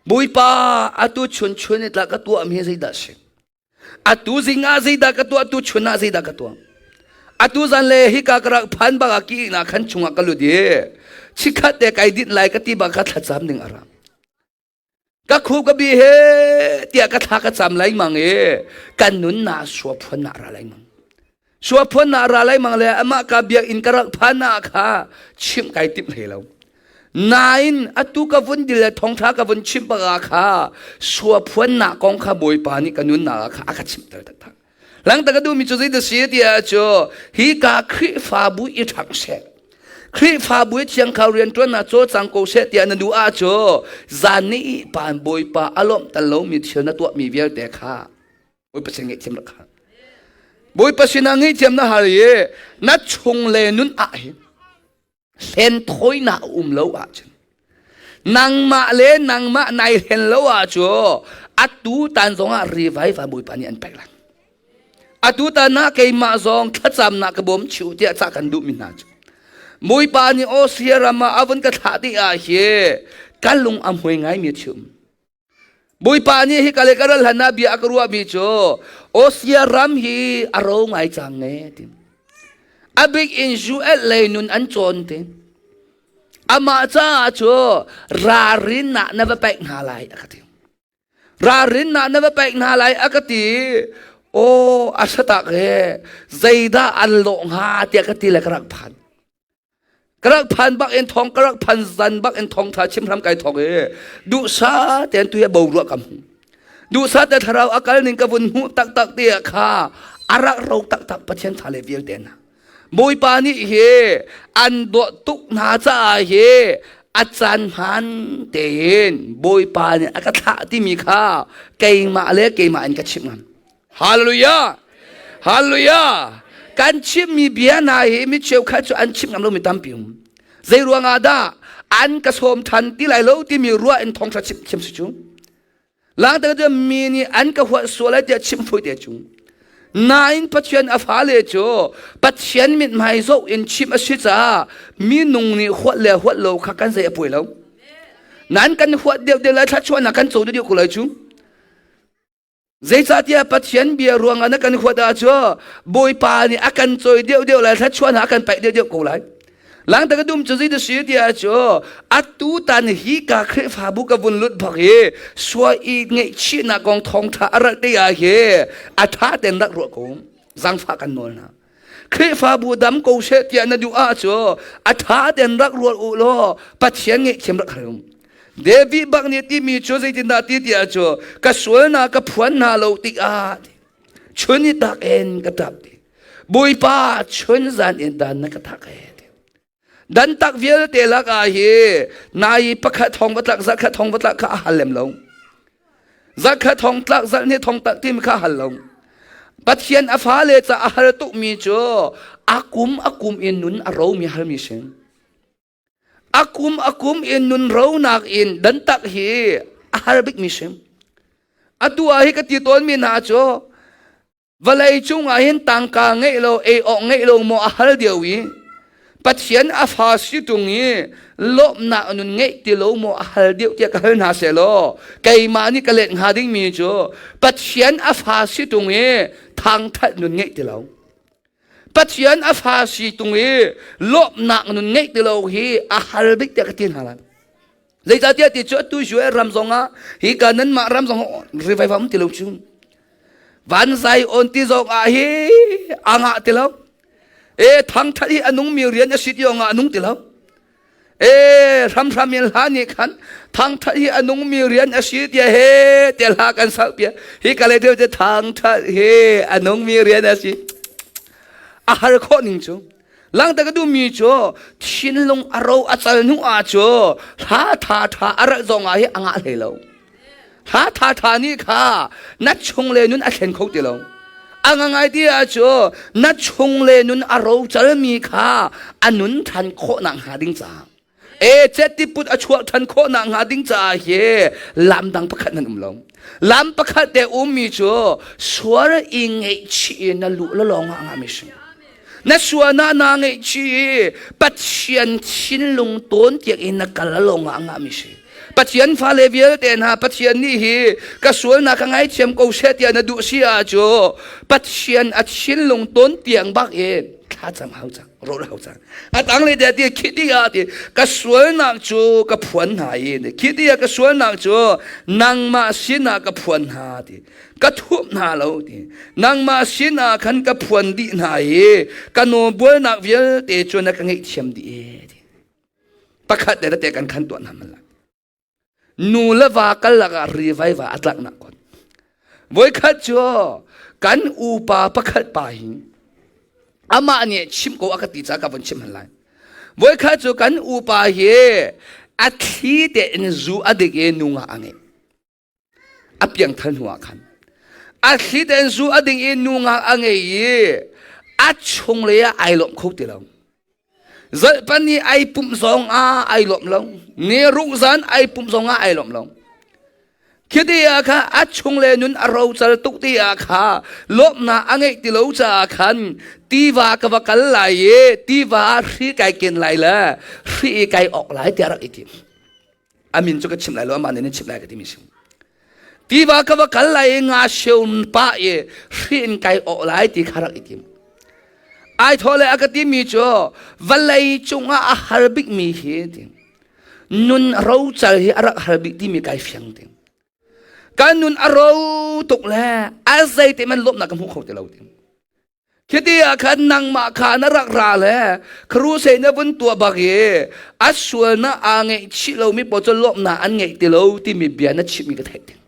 Bawipa atu chun chun i tla ka tuah mi zeidah si atu zing ah zeidah ka tuah tu chun ah zeidah ka tuah atu zan le hika ka rak phan bak ah ki ihnak khan chungah ka lut i chikhat te kai dit lai ka ti bak kha thlacam ding a ram Ka khu ka bi he tiah ka thla ka cam lengmang i kan nun na sua phuan na ra lengmang. Sua phuan na ra lengmang le amah ka biakinn ka rak phan na kha chimh kai timh hlei lo. Nain atu ka vun dil le thongtha ka vun chimh bak ah kha sua phuan na kong kha Bawipa nih ka nun na kha a ka chimh ter taktak. Langta ka duhmi cu zeidah si tiah cu hi ka Khrihfabu i ṭhang seh. Khrihfabu i thiangkhau rianṭuannak cawlcang ko seh tiah na duh ah cu zan ni pan Bawipa a lawmh tal lomi thil na tuahmi vialte kha Bawipa sin ngaihthiam rak hal. Bawipa sinah ngaihthiam na hal i na chung le nun ah hin hlenthawinak a um lo ahcun nangmah le nangmah nai hlen lo ahcun atu tan zongah revival Bawipa nih an pek lai. Atu tan ah keimah zong thlacamnak ka bawm chiu tiah ca kan duhmi hna cu Bawipa nih Austria ram ah a vun ka thlah ti ah hi ka lung a hmui ngaimi a chim. Bawipa nih hika le ka ral hlan ah bia a ka ruahmi cu Austria ram hi a ro ngai cang ne ti. A bik in US lei nun an cawn ti. Amah caah cu ralrin ah na va paih hna lai a ka ti. Ralrin ah na va paih hna lai a ka ti. Aw a satak he zeidah an lawh hnga tiah ka ti le ka rak phan. Ka rak phan bak in thong ka rak phan zan bak in thong tha chim hram kai thong i duhsa tein tu hi bo ruah ka hmu. Duhsa te thlarau a kal ning ka vun hmuh taktak ti ah kha a rak ro taktak Pathian fa le vialte hna. Bawipa nih hi an dawt tuk hna caah hi a caan hmaan tein Bawipa nih a ka thlah timi kha keimah le keimah in ka chimh ngam. Hallelujah! Hallelujah! Kan chimmi bia hna hi mi cheukhat cu an chim ngam lomi tampi um. Zei ruangah dah an ka sawm than ti lai lo timi ruah in thawngtha chim chim si cu. Langter cu mi nih an ka huat sual lai tiah chim foi te cu. Nain Pathian a fale cu Pathian mithmai zoh in chim a si caah minung nih huat le huat lo kha kan zei a puai lo. Nan kan huat deuh deuh lai thluachuahnak kan co deuh ko lai cu. Zeicahtiah Pathian bia ruangah na kan huat ahcun Bawipa nih a kan cawi deuhdeuh lai, thluachuahnak a kan paih deuhdeuh ko lai. Langta ka dum cu zei da si tiah cu atu tan hi ka Khrihfabu ka vun lut bak hi sua i ngeihchihnak kong thawngtha a rat te ah hi a tha ten rak ruah ko zangfah kan nawl hna. Khrihfabu dam ko she tiah na duh ah cu a tha ten rak rual u law Pathian ngeihthiam rak hal um. David bak nih timi cu zeitindah ti tiah cu ka sualnak ka phuan hna lo tikah chun i tak in ka tap ti. Bawipa chun zan in dan na ka tak e. Dan tak vialte lak ah hi nai pakhat thong va tlak zakhat thong va tlak kha a hal lem lo. Zakhat thong tlak zalh ni thong tak tim kha hal lo. Pathian a fale ca a hal tuk mi cu a kum a kum in nun a ro mi hal mi sin. A kum a kum in nun ronak in dantak hi a har bik mi sim. Atu ah hi ka ti tawn mi hna cu Vawlei cungah hin tangka ngeih lo, ei awk ngeih lo maw a hal deuh i Pathian a fa si tung i lawmhnak nun ngeih ti lo maw a hal deuh tiah ka hal hna seh law keimah nih ka let hnga dingmi cu Pathian a fa si tung i thangthat nun ngeih ti lo. Pathian a fa si tung i lawmhnak nun ngeih ti lo hi a hal bik tiah ka ti hna lai. Zeicahtiah ti cu atu US ram zongah hi ka nanmah ram zong revival um ti lo cu. Van zai on ti zong ah hi a ngah ti lo. E thangthat hi a nungmi rian a si ti zong ah a nung ti lo. E hramhram in hla nih khan thangthat hi a nungmi rian a si tiah he tiah hla kan sak piak. Hi ka le deuh te thangthat hi a nungmi rian a si. A har khawh ning cu. Langta ka duhmi cu thinlung a ro a cal hnu ah cu hla tha tha a rat zong ah hi a ngah hlei lo. Hla tha tha nih kha na chung le nun a thlen kho ti lo. A ngangai ti ah cu na chung le nun a ro calmi kha a nun than khawh nak hnga ding caah E chet put a chuah than khawh nak hnga ding caah hi lam dang pakhat nan um lo. Lam pakhat te ummi cu sual i ngeihchih in na luh la lawng ah ngah mi si. Na sual na na ngeihchih i Pathian thinlung tawn tiang in na kal la lawng ah ngah mi si. Pathian fale vialte hna Pathian nih hi ka sualnak ka ngaithiam ko seh tiah na duh si ah cu Pathian a thinlung tawn tiang bak in thlacam hau cang. Rawl hau cang. A tanglei te ti khi ti ah ti ka sualnak cu ka phuan hna i khi ti ah ka sualnak cu nangmah sinah ka phuan hna ti ka thup hna lo ti nangmah sinah khan ka phuan dih hna i ka nawlbualnak vialte cu na ka ngaihthiam dih e ti pakhat le te kan khan tuah hna man la Nu le va kal lakah ri vaiva a tlaknak kon. Voikhat cu kan upa pakhat pa hi amah nih chim ko a ka ti caah ka von chim han lai. Voikhat cu kan upa hi a thli tein zu a dik i nu nga a ngei. A piangthar hnu ah khan. A thli tein zu a ding i nu nga a ngei i a chung lei ah ai lawm kho ti lo. Zalhpan i ai pumh zong ah ai lawm lo. Ni ruk zan ai pumh zong ah ai lawm lo. Khiti ah kha a chung le nun a rocal tuk ti ah kha lawmhnak a ngeih ti lo caah khan tiva ka va kal lai i tiva ah hri kai ken lai le hri i kai awk lai tiah rak i tim. A min cu ka chim lai lo amah nih nan chimh lai ka timi si. Tiva ka va kal lai i nga seun pah i hri in kai awh lai ti kha rak i tim. Ai thaw le a ka timi cu vawlei cungah a har bikmi hi ti. Nun rocal hi a rak har bik timi kai fiang ti. Kan nun a ro tuk le a zei te man lawmhnak ka hmu kho ti lo ti. Khiti ah khan nangmah kha na rak ra le crusade na vun tuah bak i a sualnak aa ngeihchih lomi pawl cu lawmhnak an ngeih ti lo timi bia na chimmi ka theih ding.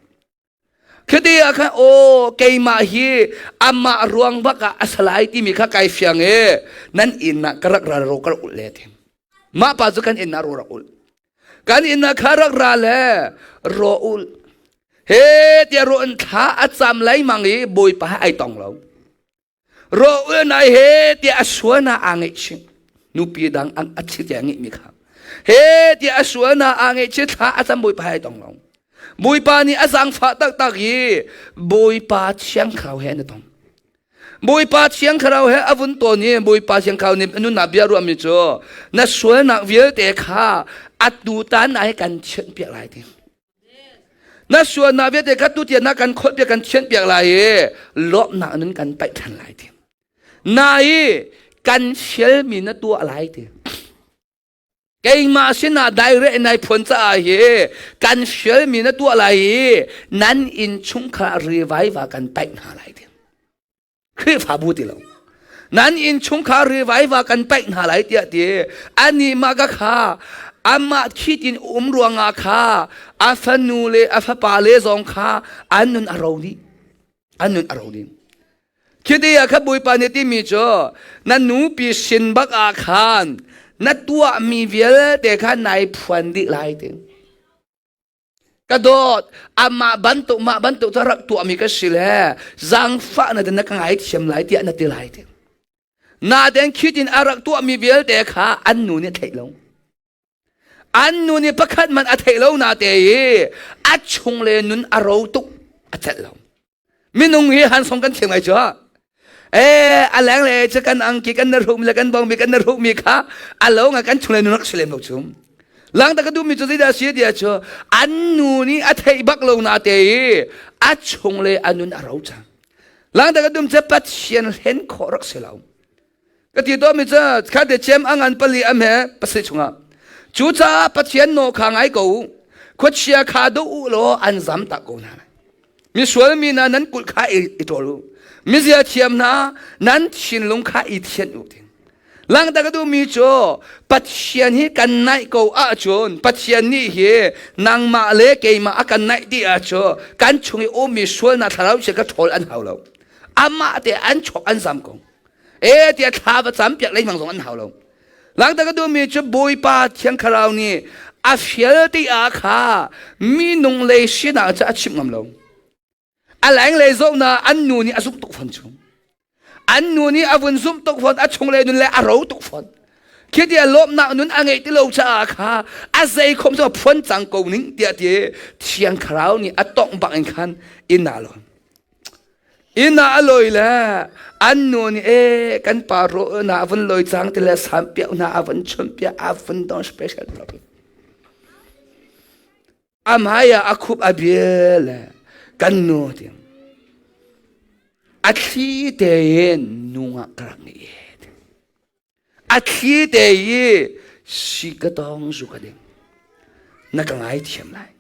Khiti ah khan aw keimah hi amah ruang bak ah a salai timi kha kai fiang i nan inn ah ka rak ra ro ka rak ulh le ti. Mah pa cu kan inn ah ro rak ulh. Kan inn ah kha rak ra le ro ulh. He tiah ro in thla a cam lengmang i Bawipa he ai tong lo. Ro ul nai he tiah a sualnak aa ngaihchih. Nupi dang an a thi tiah ngeihmi kha. He tiah a sualnak aa ngaihchih thla a cam Bawipa he ai tong lo. Bawipa nih a zaangfah taktak i Bawipa thiang thlarau he an i tong. Bawipa thiang thlarau he a vun tawn i Bawipa thiang thlarau nih nunnak bia ruahmi cu na sualnak vialte kha atu tan ah hi kan thianhpiak lai ti. Na sualnak vialte kha tutian ah kan kholh piak kan thianh piak lai i lawmhnak nun kan paih ṭhan lai ti. Na i kan fialmi na tuah lai ti. Keimah sinah direct nai phuan caah hi kan fialmi na tuah lai i nan inn chungkhar revival kan paih hna lai ti. Khrihfabu ti lo. Nan inn chungkhar revival kan paih hna lai tiah ti. Ani mah ka kha amah khi tin um ruangah kha a fanu le a fapa le zong kha an nun a ro dih. An nun a ro dih. Khi ah kha Bawipa nih timi cu na nupi sin bak ah khan na tuahmi vialte kha nai phuan dih lai ti. Ka dawt, amah bantuk mah bantuk cu rak tuahmi ka si le zaangfah na na ka ngaithiam lai tiah na ti lai ti. Naten khi tin a rak tuahmi vialte kha an nu nih a theih lo. An nu nih pakhat man a theih lo na te i a chung le nun a ro tuk a celh lo. Minung hi han song kan thiam ngai cu. Eh, a leng le cu kan angki kan na rum le kan bong mi kan na rum mi kha a lo nga kan chung le nun rak silem lo chung. Lang ta ka duh mi cu zeidah si dia cu an nu nih a theih bak lo na te i a chung le a nun a ro cang. Lang ta ka dum cu Pathian hlen khawh rak si lo. Ka ti to mi cu kha te chem a ngan pali am he pasi chungah. Cucaah Pathian naw kha ngai ko u. Khuachia kha do u law an zam tak ko hna lai. Misual mi hna nan kulh kha i ṭawl u. Mizia thiam hna nan thinlung kha i thianh u. Langta ka duhmi cu Pathian hi kan naih ko ahcun Pathian nih hi nangmah le keimah a kan naih dih ahcun kan chung i ummi sualnak thlarau chia ka ṭhawl an hau lo. Amah te an chok an zam ko. E tiah thla va cam piak lengmang zong an hau lo. Langta ka duhmi cu Bawipa Thiang Thlarau nih a fial ti ah kha minung lei sinak cu a chimh ngam lo. A leng lei zohna an nu nih a zumh tuk fawn chung. An nu nih a vun zumh tuk fawn, a chung le nun le a ro tuk fawn. Khi ti a lawmnak nun a ngeih ti lo caah kha a zei khom cu phuan cang ko ning tiah ti Thiang Thlarau nih a tongh bak in khan inn ah lawn. Inn ah a lawi le an nu nih ee kan pa rawh na a vun lawi cang ti le sampiah hna a vun chunpiah a vun dong special a hmai ah a khup a bil le kan nu ti a thli tein nungah ka rak ngeih A thli te i si ka tong zu ka ding. Na ka ngaithiam lai.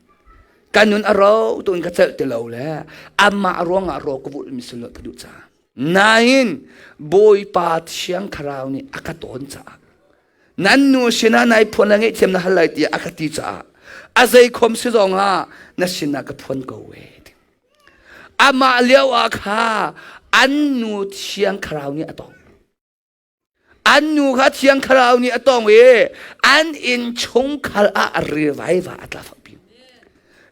Ka nun a ro tu in ka celh ti lo le amah ruangah ro ka vulh mi sulot ka duh caah. Nain Bawipa Thiang Thlarau nih a ka tawn caah nan nu sinah nai phuan le ngaihthiam na hal lai tiah a ka ti caah a zei khom si zong ah na sinah ka phuan ko we. Amah lio ah kha an nu Thiang Thlarau nih a tong. An nu kha Thiang Thlarau nih a tong i an inn chungkhar ah revival a tla fakpi.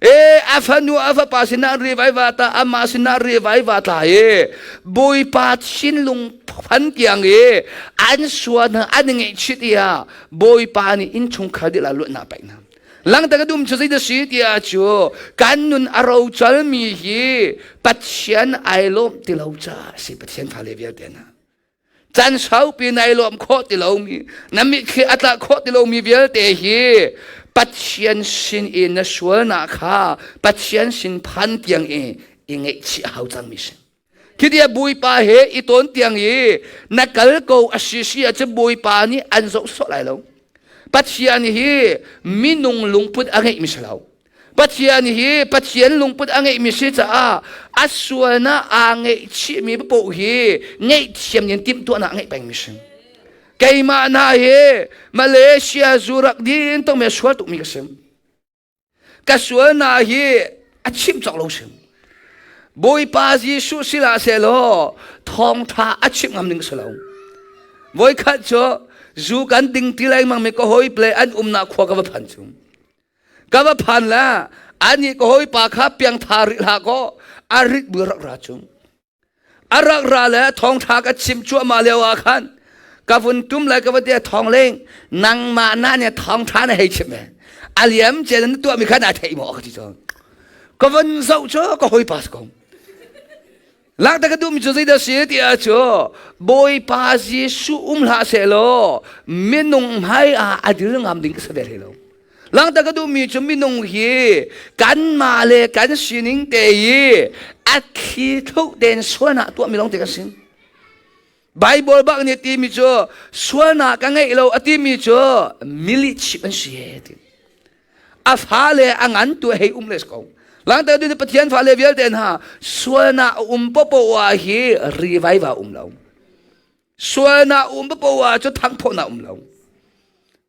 E a fanu a fapa sinah revival ta amah sinah revival tla i Bawipa thinlung phan tiang i an suan an ngeihchit i ah Bawipa nih inn chungkhar dih la luatnak pek hna. Langta ka dum cu zei si tiah cu kan nun a rocal mi hi Pathian ai lawm ti lo ca si Pathian fale vialte hna. Can saupi nai lawm khawh ti lomi, na mitthli a tla khawh ti lomi vialte hi Pathian sin i na sualnak kha Pathian sin phan tiang i i ngaihchih a hau cangmi si. Khi dia Bawipa he i tawn tiang i na kal ko a si si ahcun Bawipa nih an zoh sawh lai lo. Pathian hi minung lungput a ngeihmi si lo. Pathian hi Pathian lungput a ngeihmi si caah a sualnak aa ngeihchihmi paoh hi ngaihthiam in timhtuahnak a ngeih pengmi si. Keimah hna hi Malaysia zu rak din tongmi a sual tukmi ka si. Ka sualnak hi a chim cawk lo si. Bawipa Jesuh sila sehlaw thawngtha a chim ngam ding si lo. Voikhat cu zu kan ding ti lengmang mi ka hawi ple an umnak khua ka va phan chung. Ka va phan le anih ka hawipa kha piangtha rih hlah kaw a rit bu rak ra chung. A rak ra le thawngtha ka chim cuahmah lio ah khan ka vun tum lai ka va ti thawng leng nangmah na nih thawngtha na hei chim e a liam ce na tuah mi kha na theih maw ka ti cun ka vun zoh cu ka hawipa si ko Lakta ka duhmi cu zeidah si ti ah cu Bawipa Jesuh um hlah sehlaw minung hmai ah a dir ngam ding ka si ve hlei lo. Langta ka duhmi cu minung hi kanmah le kan sining te i a thli thuk tein sualnak tuahmi lawng te kan si. Bible bak nih timi cu sualnak ka ngeih lo a timi cu mili chip an si ti. A fale a ngan tu hei um les ko. Langter tu Pathian fale vialte hna sualnak a um popo ah hi revival um lo. Sualnak um popo ah cu thangphawhnak um lo.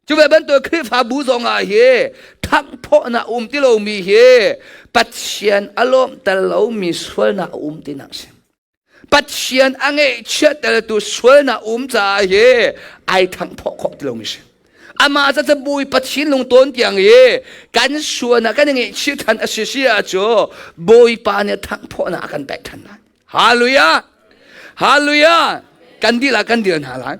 Cu ve bantuk Khrihfabu zong ah hi thangphawhnak um ti lomi hi Pathian a lawmhter lomi sualnak a um tinak si. Pathian a ngeihchiattertu sualnak um caah hi ai thangphawh khawh ti lomi si. Amah ca bawi Pathian lungtawn tiang i kan sualnak kan i ngaihchih than a si si ah cu Bawipa nih thangphawhnak a kan pek than lai. Hallelujah! Hallelujah! Kan dil ah kan dil hna lai.